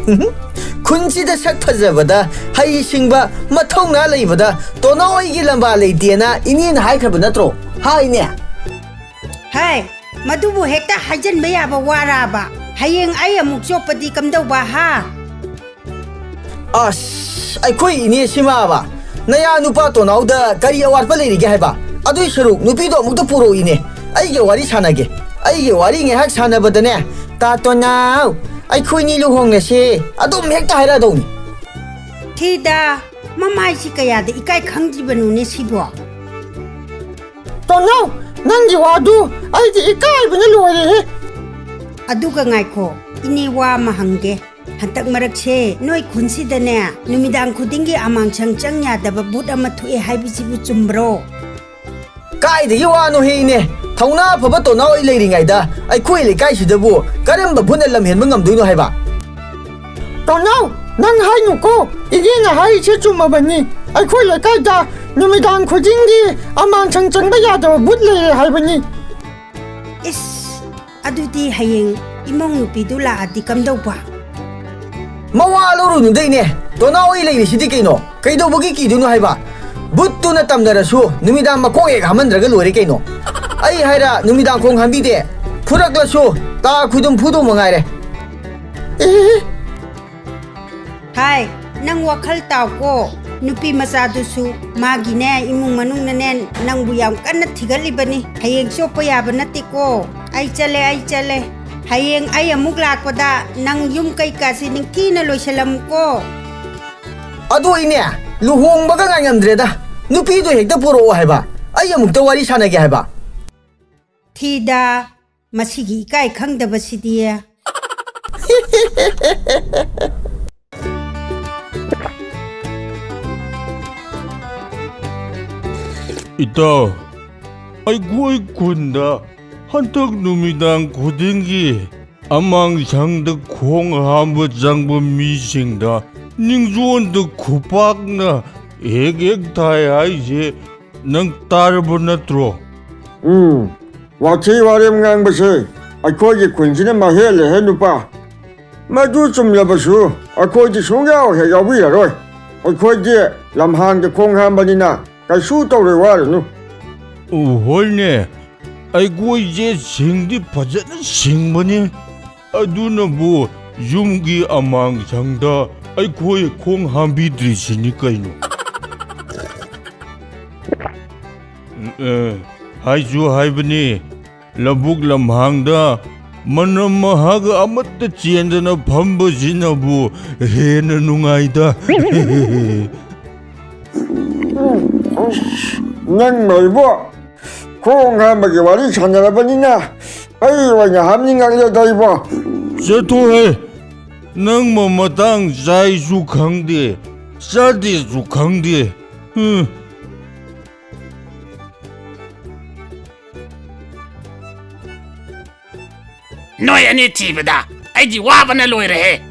ꯈꯨꯟꯁꯤꯗ ꯁꯛ ꯐꯖꯕꯗ, ꯍꯩ ꯁꯤꯡꯕ, ꯃꯊꯧꯅꯥ ꯂꯩꯕꯗ ꯇꯣꯅꯥꯎ ꯑꯩꯒꯤ ꯂꯝꯕꯥ ꯂꯩꯇꯦꯅ ꯏꯅꯦꯅ ꯍꯥꯏꯈ꯭ꯔꯕ ꯅꯠꯇ꯭ꯔꯣ? ꯍꯥꯏꯅꯦ꯫ ꯍꯥꯏ, ꯃꯗꯨꯕꯨ ꯍꯦꯛꯇ ꯍꯥꯏꯖꯟꯕ ꯌꯥꯕ ꯋꯥꯔꯥꯕ? ꯍꯌꯦꯡ ꯑꯩ ꯑꯃꯨꯛ ꯆꯣꯞꯄꯗꯤ ꯀꯝꯗꯧꯕ ꯍꯥ? ꯑꯁ, ꯑꯩꯈꯣꯏ ꯏꯅꯦ ꯁꯤꯃꯥꯕ, ꯅꯌꯥ ꯅꯨꯄꯥ ꯇꯣꯅꯥꯎꯗ ꯀꯔꯤ ꯑꯋꯥꯠꯄ ꯂꯩꯔꯤꯒꯦ ꯍꯥꯏꯕ? ꯑꯗꯨꯏ ꯁꯔꯨꯛ ꯅꯨꯄꯤꯗꯣ ꯑꯃꯨꯛꯇ ꯄꯨꯔꯛꯏꯅꯦ꯫ ꯑꯩꯒ ꯋꯥꯔꯤ ꯁꯥꯟꯅꯒꯦ꯫ ꯑꯩꯒ ꯋꯥꯔꯤ ꯉꯥꯏꯍꯥꯛ ꯁꯥꯟꯅꯕꯗꯅꯦ, "ꯇꯥ ꯇꯣꯅꯥꯎ, ꯑꯩꯈꯣꯏꯅꯤ ꯂꯨꯍꯣꯡꯂꯁꯦ" ꯑꯗꯨꯝ ꯍꯦꯛꯇ ꯍꯥꯏꯔꯛꯑꯗꯧꯅꯤ꯫ ꯊꯤꯗ, ꯃꯃꯥꯏꯁꯤ ꯀꯌꯥꯗ ꯏꯀꯥꯏ ꯈꯪꯗ꯭ꯔꯤꯕꯅꯣꯅꯦ ꯁꯤꯕꯣ? ꯇꯣꯅꯥꯎ, ꯅꯪꯒꯤ ꯋꯥꯗꯨ ꯑꯩꯗꯤ ꯏꯀꯥꯏꯕꯅ ꯂꯣꯏꯔꯦꯍꯦ꯫ ꯑꯗꯨꯒ ꯉꯥꯏꯈꯣ, ꯏꯅꯦ ꯋꯥ ꯑꯃ ꯍꯪꯒꯦ꯫ ꯍꯟꯇꯛ ꯃꯔꯛꯁꯦ ꯅꯣꯏ ꯈꯨꯟꯁꯤꯗꯅꯦ, ꯅꯨꯃꯤꯗꯥꯡ ꯈꯨꯗꯤꯡꯒꯤ ꯑꯃꯥꯡꯁꯪ ꯆꯪ ꯌꯥꯗꯕ ꯚꯨꯠ ꯑꯃ ꯊꯣꯛꯑꯦ ꯍꯥꯏꯕꯁꯤꯕꯨ ꯆꯨꯝꯕ꯭ꯔꯣ? ꯀꯥꯏꯗꯒꯤ ꯋꯥꯅꯣꯍꯦ ꯏꯅꯦ? ꯊꯧꯅꯥ ꯐꯕ ꯇꯣꯅꯥꯎ ꯑꯩ ꯂꯩꯔꯤꯉꯩꯗ ꯑꯩꯈꯣꯏ ꯂꯩꯀꯥꯏꯁꯤꯗꯕꯨ ꯀꯔꯝꯕ ꯚꯨꯠꯅ ꯂꯝꯍꯦꯟꯕ ꯉꯝꯗꯣꯏꯅꯣ ꯍꯥꯏꯕ? ꯇꯣꯅꯥꯎ, ꯅꯪ ꯍꯥꯏꯅꯨꯀꯣ, ꯏꯅꯦꯅ ꯍꯥꯏꯔꯤꯁꯦ ꯆꯨꯝꯃꯕꯅꯤ꯫ ꯑꯩꯈꯣꯏ ꯂꯩꯀꯥꯏꯗ ꯅꯨꯃꯤꯗꯥꯡ ꯈꯨꯗꯤꯡꯒꯤ ꯑꯃꯥꯡꯁꯪ ꯆꯪꯕ ꯌꯥꯗꯕ ꯚꯨꯠ ꯂꯩꯔꯦ ꯍꯥꯏꯕꯅꯤ꯫ ꯏꯁ, ꯑꯗꯨꯗꯤ ꯍꯌꯦꯡ ꯏꯃꯧ ꯅꯨꯄꯤꯗꯨ ꯂꯥꯛꯑꯗꯤ ꯀꯝꯗꯧꯕ? ꯃꯋꯥ ꯂꯧꯔꯨꯅꯨꯗ ꯏꯅꯦ, ꯗꯣꯅꯥ ꯍꯣꯏ ꯂꯩꯔꯤꯁꯤꯗꯤ ꯀꯩꯅꯣ? ꯀꯩꯗꯧꯕꯒꯤ ꯀꯤꯗꯣꯏꯅꯣ ꯍꯥꯏꯕ? ꯚꯨꯠꯇꯨꯅ ꯇꯝꯅꯔꯁꯨ ꯅꯨꯃꯤꯗꯥꯡ ꯃꯈꯣꯡ ꯍꯦꯛ ꯍꯥꯝꯍꯟꯗ꯭ꯔꯒ ꯂꯣꯏꯔꯦ ꯀꯩꯅꯣ꯫ ꯑꯩ ꯍꯥꯏꯔ ꯅꯨꯃꯤꯗꯥꯡ ꯈꯣꯡ ꯍꯥꯝꯕꯤꯗꯦ, ꯐꯨꯔꯛꯂꯁꯨ ꯇꯥ ꯈꯨꯗꯨꯝ ꯐꯨꯗꯧ ꯃꯉꯥꯏꯔꯦ꯫ ꯑꯦ, ꯍꯥꯏ, ꯅꯪ ꯋꯥꯈꯜ ꯇꯥꯎꯀꯣ꯫ ꯅꯨꯄꯤ ꯃꯆꯥꯗꯨꯁꯨ ꯃꯥꯒꯤꯅꯦ, ꯏꯃꯨꯡ ꯃꯅꯨꯡꯅꯅꯦ, ꯅꯪꯕꯨ ꯌꯥꯝ ꯀꯟꯅ ꯊꯤꯒꯠꯂꯤꯕꯅꯤ꯫ ꯍꯌꯦꯡ ꯆꯣꯞꯄ ꯌꯥꯕ ꯅꯠꯇꯦꯀꯣ꯫ ꯑꯩ ꯆꯠꯂꯦ, ꯑꯩ ꯆꯠꯂꯦ꯫ ꯍꯌꯦꯡ ꯑꯩ ꯑꯃꯨꯛ ꯂꯥꯛꯄꯗ ꯅꯪ ꯌꯨꯝ ꯀꯩꯀꯥꯁꯤ ꯅꯤꯡꯊꯤꯅ ꯂꯣꯏꯁꯤꯜꯂꯝꯃꯨꯀꯣ꯫ ꯑꯗꯨ ꯏꯅꯦ, ꯂꯨꯍꯣꯡꯕꯒ ꯉꯥꯏꯉꯝꯗ꯭ꯔꯦꯗ꯫ ꯅꯨꯄꯤꯗꯣ ꯍꯦꯛꯇ ꯄꯨꯔꯛꯑꯣ ꯍꯥꯏꯕ꯫ ꯑꯩ ꯑꯃꯨꯛꯇ ꯋꯥꯔꯤ ꯁꯥꯟꯅꯒꯦ ꯍꯥꯏꯕ꯫ ꯊꯤꯗ, ꯃꯁꯤꯒꯤ ꯏꯀꯥꯏ ꯈꯪꯗꯕꯁꯤꯗꯤ꯫ ꯏꯇꯥꯎ, ꯑꯩꯈꯣꯏ ꯈꯨꯟꯗ ꯍꯟꯗꯛ ꯅꯨꯃꯤꯗꯥꯡ ꯈꯨꯗꯤꯡꯒꯤ ꯑꯃꯥꯡꯁꯪꯗ ꯈꯣꯡ ꯍꯥꯝꯕ ꯆꯪꯕ ꯃꯤꯁꯤꯡꯗ ꯅꯤꯡꯖꯣꯟꯗ ꯈꯨꯄꯥꯛꯅ ꯍꯦꯛ ꯍꯦꯛ ꯊꯥꯏ ꯍꯥꯏꯁꯦ ꯅꯪ ꯇꯥꯔꯕ ꯅꯠꯇ꯭ꯔꯣ? ꯎꯝ, ꯋꯥꯊꯤ ꯋꯥꯔꯦꯝ ꯉꯥꯡꯕꯁꯦ ꯑꯩꯈꯣꯏꯒꯤ ꯈꯨꯟꯁꯤꯅ ꯃꯍꯦꯜꯂꯦꯍꯦ ꯅꯨꯄꯥ꯫ ꯃꯗꯨ ꯆꯨꯝꯂꯕꯁꯨ ꯑꯩꯈꯣꯏꯗꯤ ꯁꯨꯡꯌꯥꯎ ꯍꯦꯛ ꯌꯥꯎꯕꯤꯔꯔꯣꯏ꯫ ꯑꯩꯈꯣꯏꯗꯤ ꯂꯝꯍꯥꯡꯗ ꯈꯣꯡ ꯍꯥꯝꯕꯅꯤꯅ ꯀꯩꯁꯨ ꯇꯧꯔꯣꯏ, ꯋꯥꯔꯨꯅꯨ꯫ ꯑꯣ, ꯍꯣꯏꯅꯦ, ꯑꯩꯈꯣꯏꯁꯦ ꯁꯤꯡꯗꯤ ꯐꯖꯅ ꯁꯤꯡꯕꯅꯤ, ꯑꯗꯨꯅꯕꯨ ꯌꯨꯝꯒꯤ ꯑꯃꯥꯡꯁꯪꯗ ꯑꯩꯈꯣꯏ ꯈꯣꯡ ꯍꯥꯝꯕꯤꯗ꯭ꯔꯤꯁꯤꯅꯤ ꯀꯩꯅꯣ꯫ ꯑꯦ, ꯍꯥꯏꯁꯨ ꯍꯥꯏꯕꯅꯤ, ꯂꯧꯕꯨꯛ ꯂꯝꯍꯥꯡꯗ ꯃꯅꯝ ꯃꯍꯥꯒ ꯑꯃꯠꯇ ꯆꯦꯟꯗꯅ ꯐꯝꯕꯁꯤꯅꯕꯨ ꯍꯦꯟꯅ ꯅꯨꯡꯉꯥꯏꯗ꯫ ꯅꯪ ꯃꯩꯕꯣ, ꯈꯣꯡ ꯍꯥꯝꯕꯒꯤ ꯋꯥꯔꯤ ꯁꯥꯟꯅꯔꯕꯅꯤꯅ ꯑꯩ ꯑꯣꯏꯅ ꯍꯥꯞꯅꯤꯡꯉꯛꯂꯦꯗ ꯏꯕꯣ꯫ ꯆꯠꯊꯣꯛꯍꯦ! ꯅꯪ ꯃ-, ꯃꯇꯥꯡ ꯆꯥꯏꯁꯨ ꯈꯪꯗꯦ, ꯆꯥꯗꯦꯁꯨ ꯈꯪꯗꯦ꯫ ꯎꯝ꯫ ꯅꯣꯏ ꯑꯅꯤ ꯊꯤꯕꯗ ꯑꯩꯗꯤ ꯋꯥꯕꯅ ꯂꯣꯏꯔꯦꯍꯦ꯫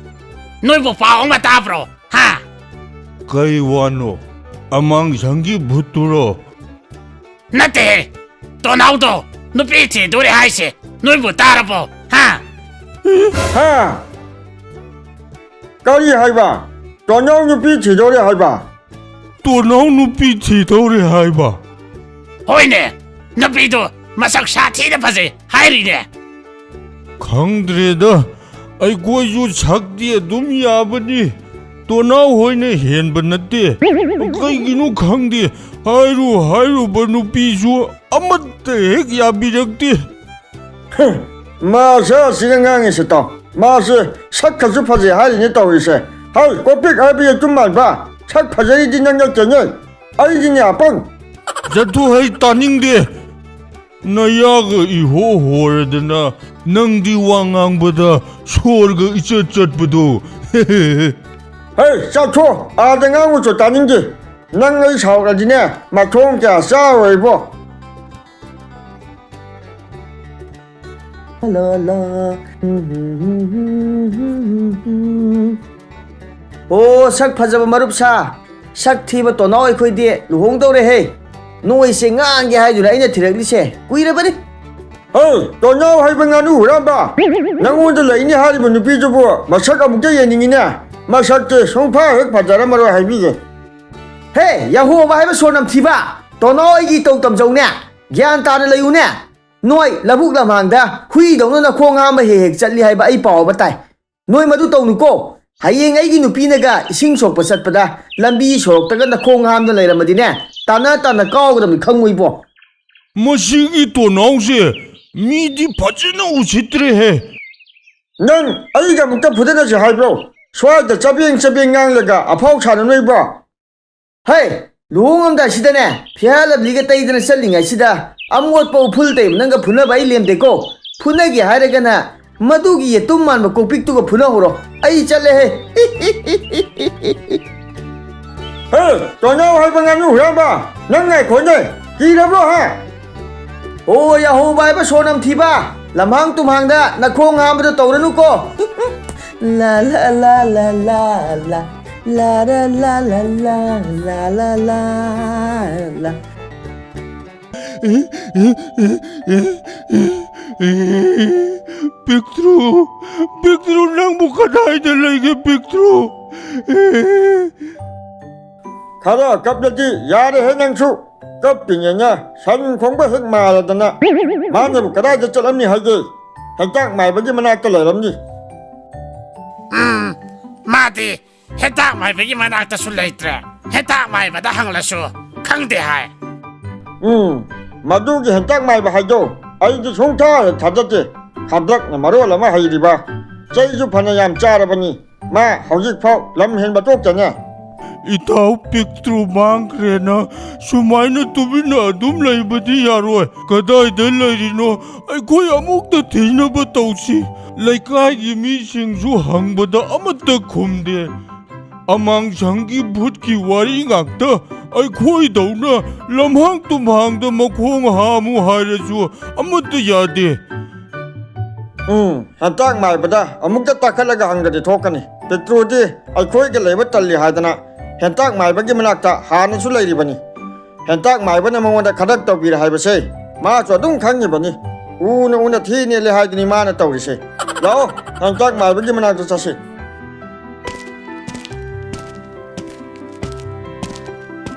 ꯅꯣꯏꯕꯨ ꯄꯥꯎ ꯑꯃ ꯇꯥꯕ꯭ꯔꯣ? ꯍꯥ? ꯀꯩ ꯋꯥꯅꯣ? ꯑꯃꯥꯡꯁꯪꯒꯤ ꯚꯨꯠꯇꯨꯔꯣ? ꯅꯠꯇꯦꯍꯦ, ꯇꯣꯅꯥꯎꯗꯣ ꯅꯨꯄꯤ ꯊꯤꯗꯣꯔꯦ ꯍꯥꯏꯁꯦ ꯅꯣꯏꯕꯨ ꯇꯥꯔꯕꯣ? ꯍꯥ? ꯍꯥ? ꯀꯔꯤ ꯍꯥꯏꯕ? ꯇꯣꯅꯥꯎ ꯅꯨꯄꯤ ꯊꯤꯗꯣꯔꯦ ꯍꯥꯏꯕ? ꯇꯣꯅꯥꯎ ꯅꯨꯄꯤ ꯊꯤꯗꯧꯔꯦ ꯍꯥꯏꯕ? ꯍꯣꯏꯅꯦ, ꯅꯨꯄꯤꯗꯣ ꯃꯁꯛ ꯁꯥꯊꯤꯅ ꯐꯖꯩ ꯍꯥꯏꯔꯤꯅꯦ꯫ ꯈꯪꯗ꯭ꯔꯦꯗ, ꯑꯩꯈꯣꯏꯁꯨ ꯁꯛꯇꯤ ꯑꯗꯨꯝ ꯌꯥꯕꯅꯤ, ꯇꯣꯅꯥꯎ ꯍꯣꯏꯅ ꯍꯦꯟꯕ ꯅꯠꯇꯦ꯫ ꯀꯩꯒꯤꯅꯣ ꯈꯪꯗꯦ, ꯍꯥꯏꯔꯨ ꯍꯥꯏꯔꯨꯕ ꯅꯨꯄꯤꯁꯨ ꯑꯃꯠꯇ ꯍꯦꯛ ꯌꯥꯕꯤꯔꯛꯇꯦ꯫ ꯃꯥꯁꯦ ꯑꯁꯤꯗ ꯉꯥꯡꯉꯤꯁꯦ ꯇꯥꯎ꯫ ꯃꯥꯁꯦ ꯁꯛ ꯈꯔꯁꯨ ꯐꯖꯩ ꯍꯥꯏꯔꯤꯅꯦ ꯇꯧꯔꯤꯁꯦ꯫ ꯍꯩ, ꯀꯣꯄꯤꯛ ꯍꯥꯏꯕ ꯌꯦꯇꯨꯝ ꯃꯥꯟꯕ, ꯁꯛ ꯐꯖꯔꯤꯗꯤ ꯅꯪ ꯅꯠꯇꯦꯅꯦ, ꯑꯩꯗꯤꯅꯦ ꯑꯄꯪ꯫ ꯆꯠꯊꯣꯛ ꯍꯩ, ꯇꯥꯅꯤꯡꯗꯦ꯫ ꯅꯌꯥꯒ ꯏꯍꯣ ꯍꯣꯔꯗꯅ ꯅꯪꯗꯤ ꯋꯥ ꯉꯥꯡꯕꯗ ꯁꯣꯔꯒ ꯏꯆꯠ ꯆꯠꯄꯗꯣ꯫ ꯍꯩ, ꯆꯠꯊꯣ, ꯑꯥꯗ ꯉꯥꯡꯉꯨꯆꯣ, ꯇꯥꯅꯤꯡꯗꯦ꯫ ꯅꯪ ꯑꯩ ꯁꯥꯎꯔꯗꯤꯅꯦ, ꯃꯈꯣꯡ ꯀꯌꯥ ꯆꯥꯔꯣꯏꯕꯣ꯫ Hello, hello. ꯑꯣ, ꯁꯛ ꯐꯖꯕ ꯃꯔꯨꯞ ꯁꯥ, ꯁꯛ ꯊꯤꯕ ꯇꯣꯅꯥꯎ ꯑꯩꯈꯣꯏꯗꯤ ꯂꯨꯍꯣꯡꯗꯧꯔꯦꯍꯦ꯫ ꯅꯣꯏꯁꯦ ꯉꯥꯡꯒꯦ ꯍꯥꯏꯗꯨꯅ ꯑꯩꯅ ꯊꯤꯔꯛꯂꯤꯁꯦ ꯀꯨꯏꯔꯕꯅꯤ꯫ ꯍꯦ, ꯇꯣꯅꯥꯎ ꯍꯥꯏꯕ ꯉꯥꯅꯨ ꯍꯨꯔꯥꯟꯕ! ꯅꯪꯉꯣꯟꯗ ꯂꯩꯅꯤ ꯍꯥꯏꯔꯤꯕ ꯅꯨꯄꯤꯗꯨꯕꯨ ꯃꯁꯛ ꯑꯃꯨꯛꯇ ꯌꯦꯡꯅꯤꯡꯉꯤꯅꯦ꯫ ꯃꯁꯛꯇꯤ ꯁꯨꯡꯐ ꯍꯦꯛ ꯐꯖꯔꯝꯃꯔꯣꯏ ꯍꯥꯏꯕꯤꯒꯦ꯫ ꯍꯦ, ꯌꯥꯍꯣꯕ ꯍꯥꯏꯕ ꯁꯣꯔ ꯅꯝꯊꯤꯕ! ꯇꯣꯅꯥꯎ ꯑꯩꯒꯤ ꯏꯇꯧ ꯇꯝꯖꯧꯅꯦ꯫ ꯒ꯭ꯌꯥꯟ ꯇꯥꯅ ꯂꯩꯌꯨꯅꯦ꯫ ꯅꯣꯏ ꯂꯧꯕꯨꯛ ꯂꯝꯍꯥꯡꯗ ꯍꯨꯏꯗꯧꯅ ꯅꯈꯣꯡ ꯍꯥꯝꯕ ꯍꯦꯛ ꯍꯦꯛ ꯆꯠꯂꯤ ꯍꯥꯏꯕ ꯑꯩ ꯄꯥꯎ ꯑꯃ ꯇꯥꯏ꯫ ꯅꯣꯏ ꯃꯗꯨ ꯇꯧꯅꯨꯀꯣ꯫ ꯍꯌꯦꯡ ꯑꯩꯒꯤ ꯅꯨꯄꯤꯅꯒ ꯏꯁꯤꯡ ꯁꯣꯛꯄ ꯆꯠꯄꯗ ꯂꯝꯕꯤ ꯁꯣꯔꯣꯛꯇꯒ ꯅꯈꯣꯡ ꯍꯥꯝꯗ ꯂꯩꯔꯝꯃꯗꯤꯅꯦ, ꯇꯥꯅ ꯇꯥꯅ ꯀꯥꯎꯒꯗꯕꯅꯤ ꯈꯪꯉꯨꯏꯕꯣ꯫ ꯃꯁꯤꯒꯤ ꯇꯣꯅꯥꯎꯁꯦ ꯃꯤꯗꯤ ꯐꯖꯅ ꯎꯁꯤꯠꯇ꯭ꯔꯦꯍꯦ꯫ ꯅꯪ ꯑꯩꯒ ꯑꯃꯨꯛꯇ ꯐꯨꯗꯠꯅꯁꯦ ꯍꯥꯏꯕ꯭ꯔꯣ? ꯁ꯭ꯋꯥꯏꯗ ꯆꯕꯦꯡ ꯆꯕꯦꯡ ꯉꯥꯡꯂꯒ ꯑꯐꯥꯎ ꯁꯥꯟꯅꯅꯣꯏꯕ꯭ꯔꯣ? ꯍꯩ, ꯂꯨꯍꯣꯡꯉꯝꯗꯥꯏꯁꯤꯗꯅꯦ, ꯐꯤꯌꯥ ꯂꯕ꯭ꯂꯤꯒ ꯇꯩꯗꯅ ꯆꯠꯂꯤꯉꯩꯁꯤꯗ ꯑꯃꯣꯠꯄ ꯎꯐꯨꯜ ꯇꯩꯕ ꯅꯪꯒ ꯐꯨꯅꯕ ꯑꯩ ꯂꯦꯝꯗꯦꯀꯣ꯫ ꯐꯨꯅꯒꯦ ꯍꯥꯏꯔꯒꯅ ꯃꯗꯨꯒꯤ ꯌꯦꯇꯨꯝ ꯃꯥꯟꯕ ꯀꯣꯛꯄꯤꯛꯇꯨꯒ ꯐꯨꯅꯍꯧꯔꯣ꯫ ꯑꯩ ꯆꯠꯂꯦꯍꯦ꯫ ꯍꯦ, ꯇꯣꯅꯥꯎ ꯍꯥꯏꯕ ꯉꯥꯅꯨ ꯍꯨꯔꯥꯟꯕ, ꯅꯪ ꯉꯥꯏꯈꯣꯅꯦ, ꯀꯤꯔꯕ꯭ꯔꯣ ꯍꯥ? ꯑꯣ, ꯌꯥꯍꯧꯕ ꯍꯥꯏꯕ ꯁꯣꯔ ꯅꯝꯊꯤꯕ, ꯂꯝꯍꯥꯡ ꯇꯨꯝꯍꯥꯡꯗ ꯅꯈꯣꯡ ꯍꯥꯝꯕꯗꯣ ꯇꯧꯔꯅꯨꯀꯣ꯫ La la la la la la la la la la la la la la. ꯄꯤꯛꯇ꯭ꯔꯨ, ꯄꯤꯛꯇ꯭ꯔꯨ, ꯅꯪꯕꯨ ꯀꯗꯥꯏꯗ ꯂꯩꯒꯦ, ꯄꯤꯛꯇ꯭ꯔꯨ? ꯈꯔ ꯀꯞꯂꯗꯤ ꯌꯥꯔꯦꯍꯦ ꯅꯪꯁꯨ꯫ ꯀꯞꯄꯤꯉꯩꯅ ꯁꯟ ꯈꯣꯡꯕ ꯍꯦꯛ ꯃꯥꯜꯂꯗꯅ꯫ ꯃꯥꯅꯕꯨ ꯀꯗꯥꯏꯗ ꯆꯠꯂꯝꯅꯤ ꯍꯥꯏꯒꯦ? ꯍꯦꯟꯇꯥꯛ ꯃꯥꯏꯕꯒꯤ ꯃꯅꯥꯛꯇ ꯂꯩꯔꯝꯅꯤ꯫ ꯎꯝ, ꯃꯥꯗꯤ ꯍꯦꯟꯇꯥꯛ ꯃꯥꯏꯕꯒꯤ ꯃꯅꯥꯛꯇꯁꯨ ꯂꯩꯇ꯭ꯔꯦ꯫ ꯍꯦꯟꯇꯥꯛ ꯃꯥꯏꯕꯗ ꯍꯪꯂꯁꯨ ꯈꯪꯗꯦ ꯍꯥꯏ꯫ ꯎꯝ, ꯃꯗꯨꯒꯤ ꯍꯦꯟꯇꯥꯛ ꯃꯥꯏꯕ ꯍꯥꯏꯗꯣ ꯑꯩꯗꯤ ꯁꯨꯡꯊꯥ ꯍꯦꯛ ꯊꯥꯖꯗꯦ꯫ ꯈꯗ꯭ꯔꯛꯅ ꯃꯔꯣꯜ ꯑꯃ ꯍꯩꯔꯤꯕ꯫ ꯆꯩꯁꯨ ꯐꯅ ꯌꯥꯝ ꯆꯥꯔꯕꯅꯤ꯫ ꯃꯥ ꯍꯧꯖꯤꯛ ꯐꯥꯎ ꯂꯝ ꯍꯦꯟꯕ ꯇꯣꯛꯇꯦꯅꯦ꯫ ꯏꯇꯥꯎ ꯄꯤꯛꯇ꯭ꯔꯨ ꯃꯥꯡꯈ꯭ꯔꯦꯅ ꯁꯨꯃꯥꯏꯅ ꯇꯨꯃꯤꯟꯅ ꯑꯗꯨꯝ ꯂꯩꯕꯗꯤ ꯌꯥꯔꯣꯏ꯫ ꯀꯗꯥꯏꯗ ꯂꯩꯔꯤꯅꯣ? ꯑꯩꯈꯣꯏ ꯑꯃꯨꯛꯇ ꯊꯤꯅꯕ ꯇꯧꯁꯤ꯫ ꯂꯩꯀꯥꯏꯒꯤ ꯃꯤꯁꯤꯡꯁꯨ ꯍꯪꯕꯗ ꯑꯃꯠꯇ ꯈꯨꯝꯗꯦ꯫ ꯑꯃꯥꯡꯁꯪꯒꯤ ꯚꯨꯠꯀꯤ ꯋꯥꯔꯤ ꯉꯥꯛꯇ꯫ ꯑꯩꯈꯣꯏꯗꯧꯅ ꯂꯝꯍꯥꯡ ꯇꯨꯝꯍꯥꯡꯗ ꯃꯈꯣꯡ ꯍꯥꯝꯃꯨ ꯍꯥꯏꯔꯁꯨ ꯑꯃꯠꯇ ꯌꯥꯗꯦ꯫ ꯎꯝ, ꯍꯦꯟꯇꯥꯛ ꯃꯥꯏꯕꯗ ꯑꯃꯨꯛꯇ ꯇꯥꯈꯠꯂꯒ ꯍꯪꯗ꯭ꯔꯗꯤ ꯊꯣꯛꯀꯅꯤ꯫ ꯄꯤꯛꯇ꯭ꯔꯨꯗꯤ ꯑꯩꯈꯣꯏꯒ ꯂꯩꯕ ꯇꯜꯂꯤ ꯍꯥꯏꯗꯅ ꯍꯦꯟꯇꯥꯛ ꯃꯥꯏꯕꯒꯤ ꯃꯅꯥꯛꯇ ꯍꯥꯟꯅꯁꯨ ꯂꯩꯔꯤꯕꯅꯤ꯫ ꯍꯦꯟꯇꯥꯛ ꯃꯥꯏꯕꯅ ꯃꯉꯣꯟꯗ ꯈꯗꯛ ꯇꯧꯕꯤꯔꯦ ꯍꯥꯏꯕꯁꯦ ꯃꯥꯁꯨ ꯑꯗꯨꯝ ꯈꯪꯉꯤꯕꯅꯤ꯫ ꯎꯅ ꯎꯅ ꯊꯤ ꯅꯦꯜꯂꯦ ꯍꯥꯏꯗꯨꯅꯤ ꯃꯥꯅ ꯇꯧꯔꯤꯁꯦ꯫ ꯂꯥꯛꯑꯣ, ꯍꯦꯟꯇꯥꯛ ꯃꯥꯏꯕꯒꯤ ꯃꯅꯥꯛꯇ ꯆꯠꯁꯤ꯫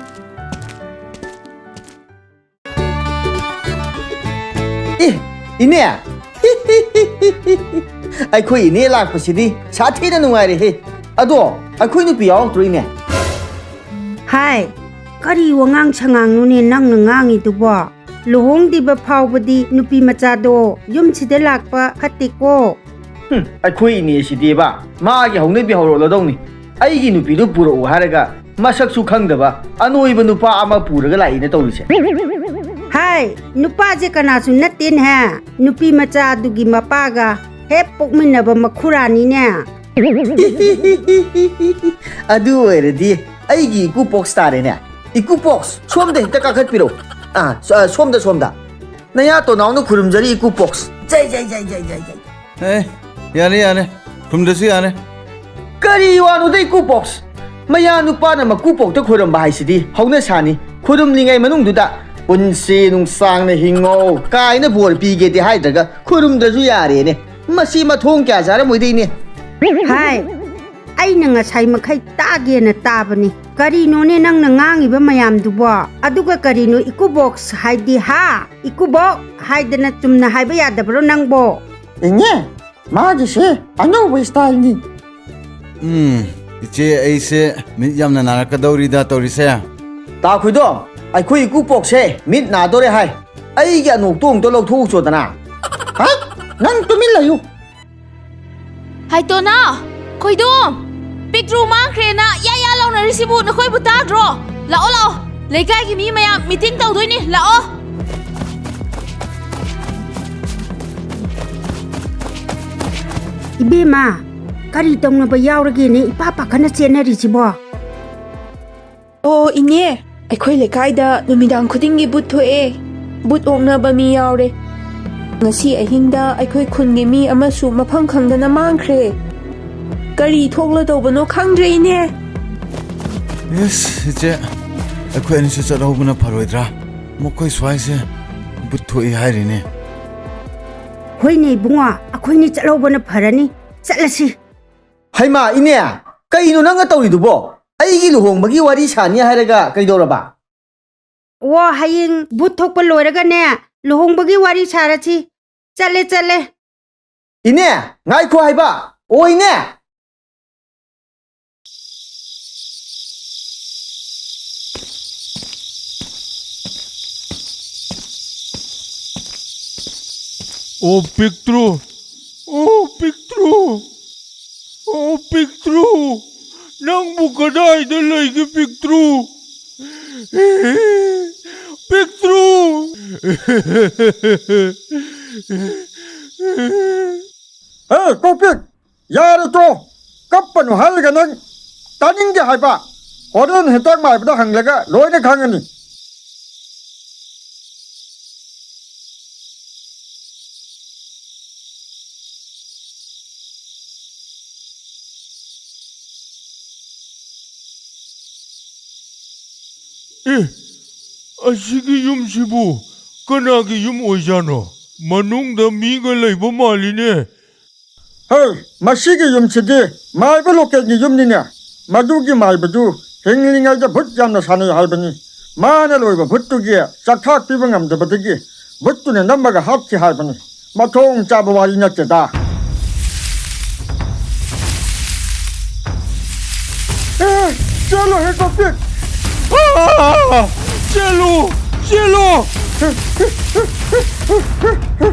ꯑꯦ, ꯏꯅꯦ! ꯑꯩꯈꯣꯏ ꯏꯅꯦ ꯂꯥꯛꯄꯁꯤꯗꯤ ꯁꯥꯊꯤꯅ ꯅꯨꯡꯉꯥꯏꯔꯦꯍꯦ꯫ ꯑꯗꯣ, ꯑꯩꯈꯣꯏ ꯅꯨꯄꯤ ꯌꯥꯎꯔꯛꯇ꯭ꯔꯣ, ꯏꯅꯦ? ꯍꯥꯏ, ꯀꯔꯤ ꯋꯥꯉꯥꯡ ꯁꯉꯥꯡꯅꯣꯅꯦ ꯅꯪꯅ ꯉꯥꯡꯉꯤꯗꯨꯕꯣ? ꯂꯨꯍꯣꯡꯗ꯭ꯔꯤꯕ ꯐꯥꯎꯕꯗꯤ ꯅꯨꯄꯤ ꯃꯆꯥꯗꯣ ꯌꯨꯝꯁꯤꯗ ꯂꯥꯛꯄ ꯐꯠꯇꯦꯀꯣ꯫ ꯍꯨꯝ, ꯑꯩꯈꯣꯏ ꯏꯅꯦꯁꯤꯗꯤꯕ, ꯃꯥꯒꯤ ꯍꯧꯅꯕꯤ ꯍꯧꯔꯛꯂꯗꯧꯅꯤ꯫ ꯑꯩꯒꯤ ꯅꯨꯄꯤꯗꯨ ꯄꯨꯔꯛꯎ ꯍꯥꯏꯔꯒ ꯃꯁꯛꯁꯨ ꯈꯪꯗꯕ ꯑꯅꯣꯏꯕ ꯅꯨꯄꯥ ꯑꯃ ꯄꯨꯔꯒ ꯂꯥꯛꯏꯅ ꯇꯧꯔꯤꯁꯦ꯫ ꯍꯥꯏ, ꯅꯨꯄꯥꯁꯦ ꯀꯅꯥꯁꯨ ꯅꯠꯇꯦꯅꯦꯍꯦ꯫ ꯅꯨꯄꯤ ꯃꯆꯥꯗꯨꯒꯤ ꯃꯄꯥꯒ ꯍꯦꯛ ꯄꯣꯛꯃꯤꯟꯅꯕ ꯃꯈꯨꯔꯥꯅꯤꯅꯦ꯫ ꯑꯗꯨ ꯑꯣꯏꯔꯗꯤ ꯑꯩꯒꯤ ꯏꯀꯨ ꯄꯣꯛꯁ ꯇꯥꯔꯦꯅꯦ꯫ ꯏꯀꯨ ꯄꯣꯛꯁ, ꯁꯣꯝꯗ ꯍꯦꯛꯇ ꯀꯥꯈꯠꯄꯤꯔꯛꯎ꯫ ꯑꯥ, ꯁ-, ꯑꯥ, ꯁꯣꯝꯗ, ꯁꯣꯝꯗ꯫ ꯅꯌꯥ ꯇꯣꯅꯥꯎꯅ ꯈꯨꯔꯨꯝꯖꯔꯤ, ꯏꯀꯨ ꯄꯣꯛꯁ꯫ ꯖꯩ, ꯖꯩ, ꯖꯩ, ꯖꯩ, ꯖꯩ, ꯖꯩ꯫ ꯑꯦ, ꯌꯥꯔꯦ, ꯌꯥꯔꯦ꯫ ꯈꯨꯔꯨꯝꯗ꯭ꯔꯁꯨ ꯌꯥꯔꯦ꯫ ꯀꯔꯤ ꯋꯥꯅꯣꯗ ꯏꯀꯨꯕꯣꯛꯁ? ꯃꯌꯥ ꯅꯨꯄꯥꯅ ꯃꯀꯨꯕꯣꯛꯇ ꯈꯨꯔꯨꯝꯕ ꯍꯥꯏꯁꯤꯗꯤ ꯍꯧꯅꯁꯥꯅꯤ꯫ ꯈꯨꯔꯨꯝꯂꯤꯉꯩ ꯃꯅꯨꯡꯗꯨꯗ "ꯄꯨꯟꯁꯤ ꯅꯨꯡꯁꯥꯡꯅ ꯍꯤꯡꯉꯣ" ꯀꯥꯏꯅ ꯕꯣꯔ ꯄꯤꯒꯦꯗꯤ ꯍꯥꯏꯗ꯭ꯔꯒ ꯈꯨꯔꯨꯝꯗ꯭ꯔꯁꯨ ꯌꯥꯔꯦꯅꯦ꯫ ꯃꯁꯤ ꯃꯊꯣꯡ ꯀꯌꯥ ꯆꯥꯔꯝꯃꯣꯏꯗ, ꯏꯅꯦ꯫ ꯍꯥꯏ, ꯑꯩꯅ ꯉꯁꯥꯏ ꯃꯈꯩ ꯇꯥꯒꯦꯅ ꯇꯥꯕꯅꯤ꯫ ꯀꯔꯤꯅꯣꯅꯦ ꯅꯪꯅ ꯉꯥꯡꯉꯤꯕ ꯃꯌꯥꯝꯗꯨꯕꯣ? ꯑꯗꯨꯒ ꯀꯔꯤꯅꯣ ꯏꯀꯨꯕꯣꯛꯁ ꯍꯥꯏꯗꯤ, ꯍꯥ? ꯏꯀꯨꯕꯣꯛ ꯍꯥꯏꯗꯅ ꯆꯨꯝꯅ ꯍꯥꯏꯕ ꯌꯥꯗꯕ꯭ꯔꯣ ꯅꯪꯕꯣ? ꯏꯅꯦ, ꯃꯥꯒꯤꯁꯦ ꯑꯅꯧꯕ ꯁ꯭ꯇꯥꯏꯜꯅꯤ꯫ ꯎꯝ, ꯏꯆꯦ, ꯑꯩꯁꯦ ꯃꯤꯠ ꯌꯥꯝꯅ ꯅꯥꯔꯛꯀꯗꯧꯔꯤꯗ ꯇꯧꯔꯤꯁꯦ꯫ ꯇꯥ ꯈꯣꯏꯗꯣ, ꯑꯩꯈꯣꯏ ꯏꯀꯨꯕꯣꯛꯁꯦ ꯃꯤꯠ ꯅꯥꯗꯣꯔꯦ ꯍꯥꯏ꯫ ꯑꯩꯒꯤ ꯑꯅꯣꯛꯇꯣ ꯑꯝꯇ ꯂꯧꯊꯣꯛꯎꯆꯣꯗꯅ꯫ ꯍꯥꯏ, ꯅꯪ ꯇꯨꯃꯤꯟ ꯂꯩꯌꯨ꯫ ꯍꯥꯏꯇꯣꯅꯥ, ꯈꯣꯏꯗꯣꯝ, ꯄꯤꯛꯇ꯭ꯔꯨ ꯃꯥꯡꯈ꯭ꯔꯦꯅ ꯌꯥ ꯌꯥ ꯂꯥꯎꯅꯔꯤꯁꯤꯕꯨ ꯅꯈꯣꯏꯕꯨ ꯇꯥꯗ꯭ꯔꯣ? ꯂꯥꯛꯑꯣ, ꯂꯥꯛꯑꯣ, ꯂꯩꯀꯥꯏꯒꯤ ꯃꯤ ꯃꯌꯥꯝ ꯃꯤꯇꯤꯡ ꯇꯧꯗꯣꯏꯅꯤ, ꯂꯥꯛꯑꯣ꯫ ꯏꯕꯦꯝꯃ, ꯀꯔꯤ ꯇꯧꯅꯕ ꯌꯥꯎꯔꯒꯦꯅꯦ ꯏꯄꯥ ꯄꯥꯈꯠꯅ ꯆꯦꯟꯅꯔꯤꯁꯤꯕꯣ? ꯑꯣ, ꯏꯅꯦ, ꯑꯩꯈꯣꯏ ꯂꯩꯀꯥꯏꯗ ꯅꯨꯃꯤꯗꯥꯡ ꯈꯨꯗꯤꯡꯒꯤ ꯕꯨꯠ ꯊꯣꯛꯑꯦ꯫ ꯕꯨꯠ ꯑꯣꯛꯅꯕ ꯃꯤ ꯌꯥꯎꯔꯦ꯫ ꯉꯁꯤ ꯑꯍꯤꯡꯗ ꯑꯩꯈꯣꯏ ꯈꯨꯟꯒꯤ ꯃꯤ ꯑꯃꯁꯨ ꯃꯐꯝ ꯈꯪꯗꯅ ꯃꯥꯡꯈ꯭ꯔꯦ꯫ ꯀꯔꯤ ꯊꯣꯛꯂꯗꯧꯕꯅꯣ ꯈꯪꯗ꯭ꯔꯦ, ꯏꯅꯦ꯫ ꯏꯁ, ꯏꯆꯦ, ꯑꯩꯈꯣꯏ ꯑꯅꯤꯁꯨ ꯆꯠꯍꯧꯕꯅ ꯐꯔꯣꯏꯗ꯭ꯔꯥ? ꯃꯈꯣꯏ ꯁ꯭ꯋꯥꯏꯁꯦ ꯕꯨꯠ ꯊꯣꯛꯏ ꯍꯥꯏꯔꯤꯅꯦ꯫ ꯍꯣꯏꯅꯦ ꯏꯕꯨꯡꯉꯣ, ꯑꯩꯈꯣꯏꯅꯤ ꯆꯠꯍꯧꯕꯅ ꯐꯔꯅꯤ꯫ ꯆꯠꯂꯁꯤ꯫ ꯍꯩꯃꯥ, ꯏꯅꯦ, ꯀꯩꯅꯣ ꯅꯪꯅ ꯇꯧꯔꯤꯗꯨꯕꯣ? ꯑꯩꯒꯤ ꯂꯨꯍꯣꯡꯕꯒꯤ ꯋꯥꯔꯤ ꯁꯥꯅꯤ ꯍꯥꯏꯔꯒ ꯀꯩꯗꯧꯔꯕ? ꯑꯣ, ꯍꯌꯦꯡ ꯕꯨꯠ ꯊꯣꯛꯄ ꯂꯣꯏꯔꯒꯅꯦ, ꯂꯨꯍꯣꯡꯕꯒꯤ ꯋꯥꯔꯤ ꯁꯥꯔꯁꯤ꯫ ꯆꯠꯂꯦ, ꯆꯠꯂꯦ꯫ ꯏꯅꯦ, ꯉꯥꯏꯈꯣ ꯍꯥꯏꯕ꯫ ꯑꯣ, ꯏꯅꯦ꯫ ꯑꯣ ꯄꯤꯛꯇ꯭ꯔꯨ, ꯑꯣ ꯄꯤꯛꯇ꯭ꯔꯨ, ꯑꯣ ꯄꯤꯛꯇ꯭ꯔꯨ, ꯅꯪꯕꯨ ꯀꯗꯥꯏꯗ ꯂꯩꯒꯦ ꯄꯤꯛꯇ꯭ꯔꯨ? ꯄꯤꯛꯇ꯭ꯔꯨ! ꯍꯦ, ꯀꯣꯛꯄꯤꯛ! ꯌꯥꯔꯦ ꯇꯣ! ꯀꯞꯄꯅꯨ ꯍꯥꯏꯔꯒ ꯅꯪ ꯇꯥꯅꯤꯡꯗꯦ ꯍꯥꯏꯕ! ꯍꯣꯔꯦꯟ ꯍꯤꯗꯥꯛ ꯃꯥꯏꯕꯗ ꯍꯪꯂꯒ ꯂꯣꯏꯅ ꯈꯪꯉꯅꯤ꯫ ꯑꯦ, ꯑꯁꯤꯒꯤ ꯌꯨꯝꯁꯤꯕꯨ ꯀꯅꯥꯒꯤ ꯌꯨꯝ ꯑꯣꯏꯖꯥꯠꯅꯣ? ꯃꯅꯨꯡꯗ ꯃꯤꯒ ꯂꯩꯕ ꯃꯥꯜꯂꯤꯅꯦ꯫ ꯍꯩ, ꯃꯁꯤꯒꯤ ꯌꯨꯝꯁꯤꯗꯤ ꯃꯥꯏꯕ ꯂꯣꯀꯦꯜꯒꯤ ꯌꯨꯝꯅꯤꯅꯦ꯫ ꯃꯗꯨꯒꯤ ꯃꯥꯏꯕꯗꯨ ꯍꯤꯡꯂꯤꯉꯩꯗ ꯚꯨꯠ ꯌꯥꯝꯅ ꯁꯥꯟꯅꯩ ꯍꯥꯏꯕꯅꯤ꯫ ꯃꯥꯅ ꯂꯣꯏꯕ ꯚꯨꯠꯇꯨꯒꯤ ꯆꯥꯛꯊꯥꯛ ꯄꯤꯕ ꯉꯝꯗꯕꯗꯒꯤ ꯚꯨꯠꯇꯨꯅ ꯅꯝꯃꯒ ꯍꯥꯠꯈꯤ ꯍꯥꯏꯕꯅꯤ꯫ ꯃꯊꯣꯡ ꯆꯥꯕ ꯋꯥꯔꯤ ꯅꯠꯇꯦꯗ꯫ ꯑꯦ, ꯆꯦꯜꯂꯣ ꯍꯦ ꯀꯣꯛꯄꯤ꯫ ꯑꯥ! ꯆꯦꯜꯂꯨ! ꯆꯦꯜꯂꯨ!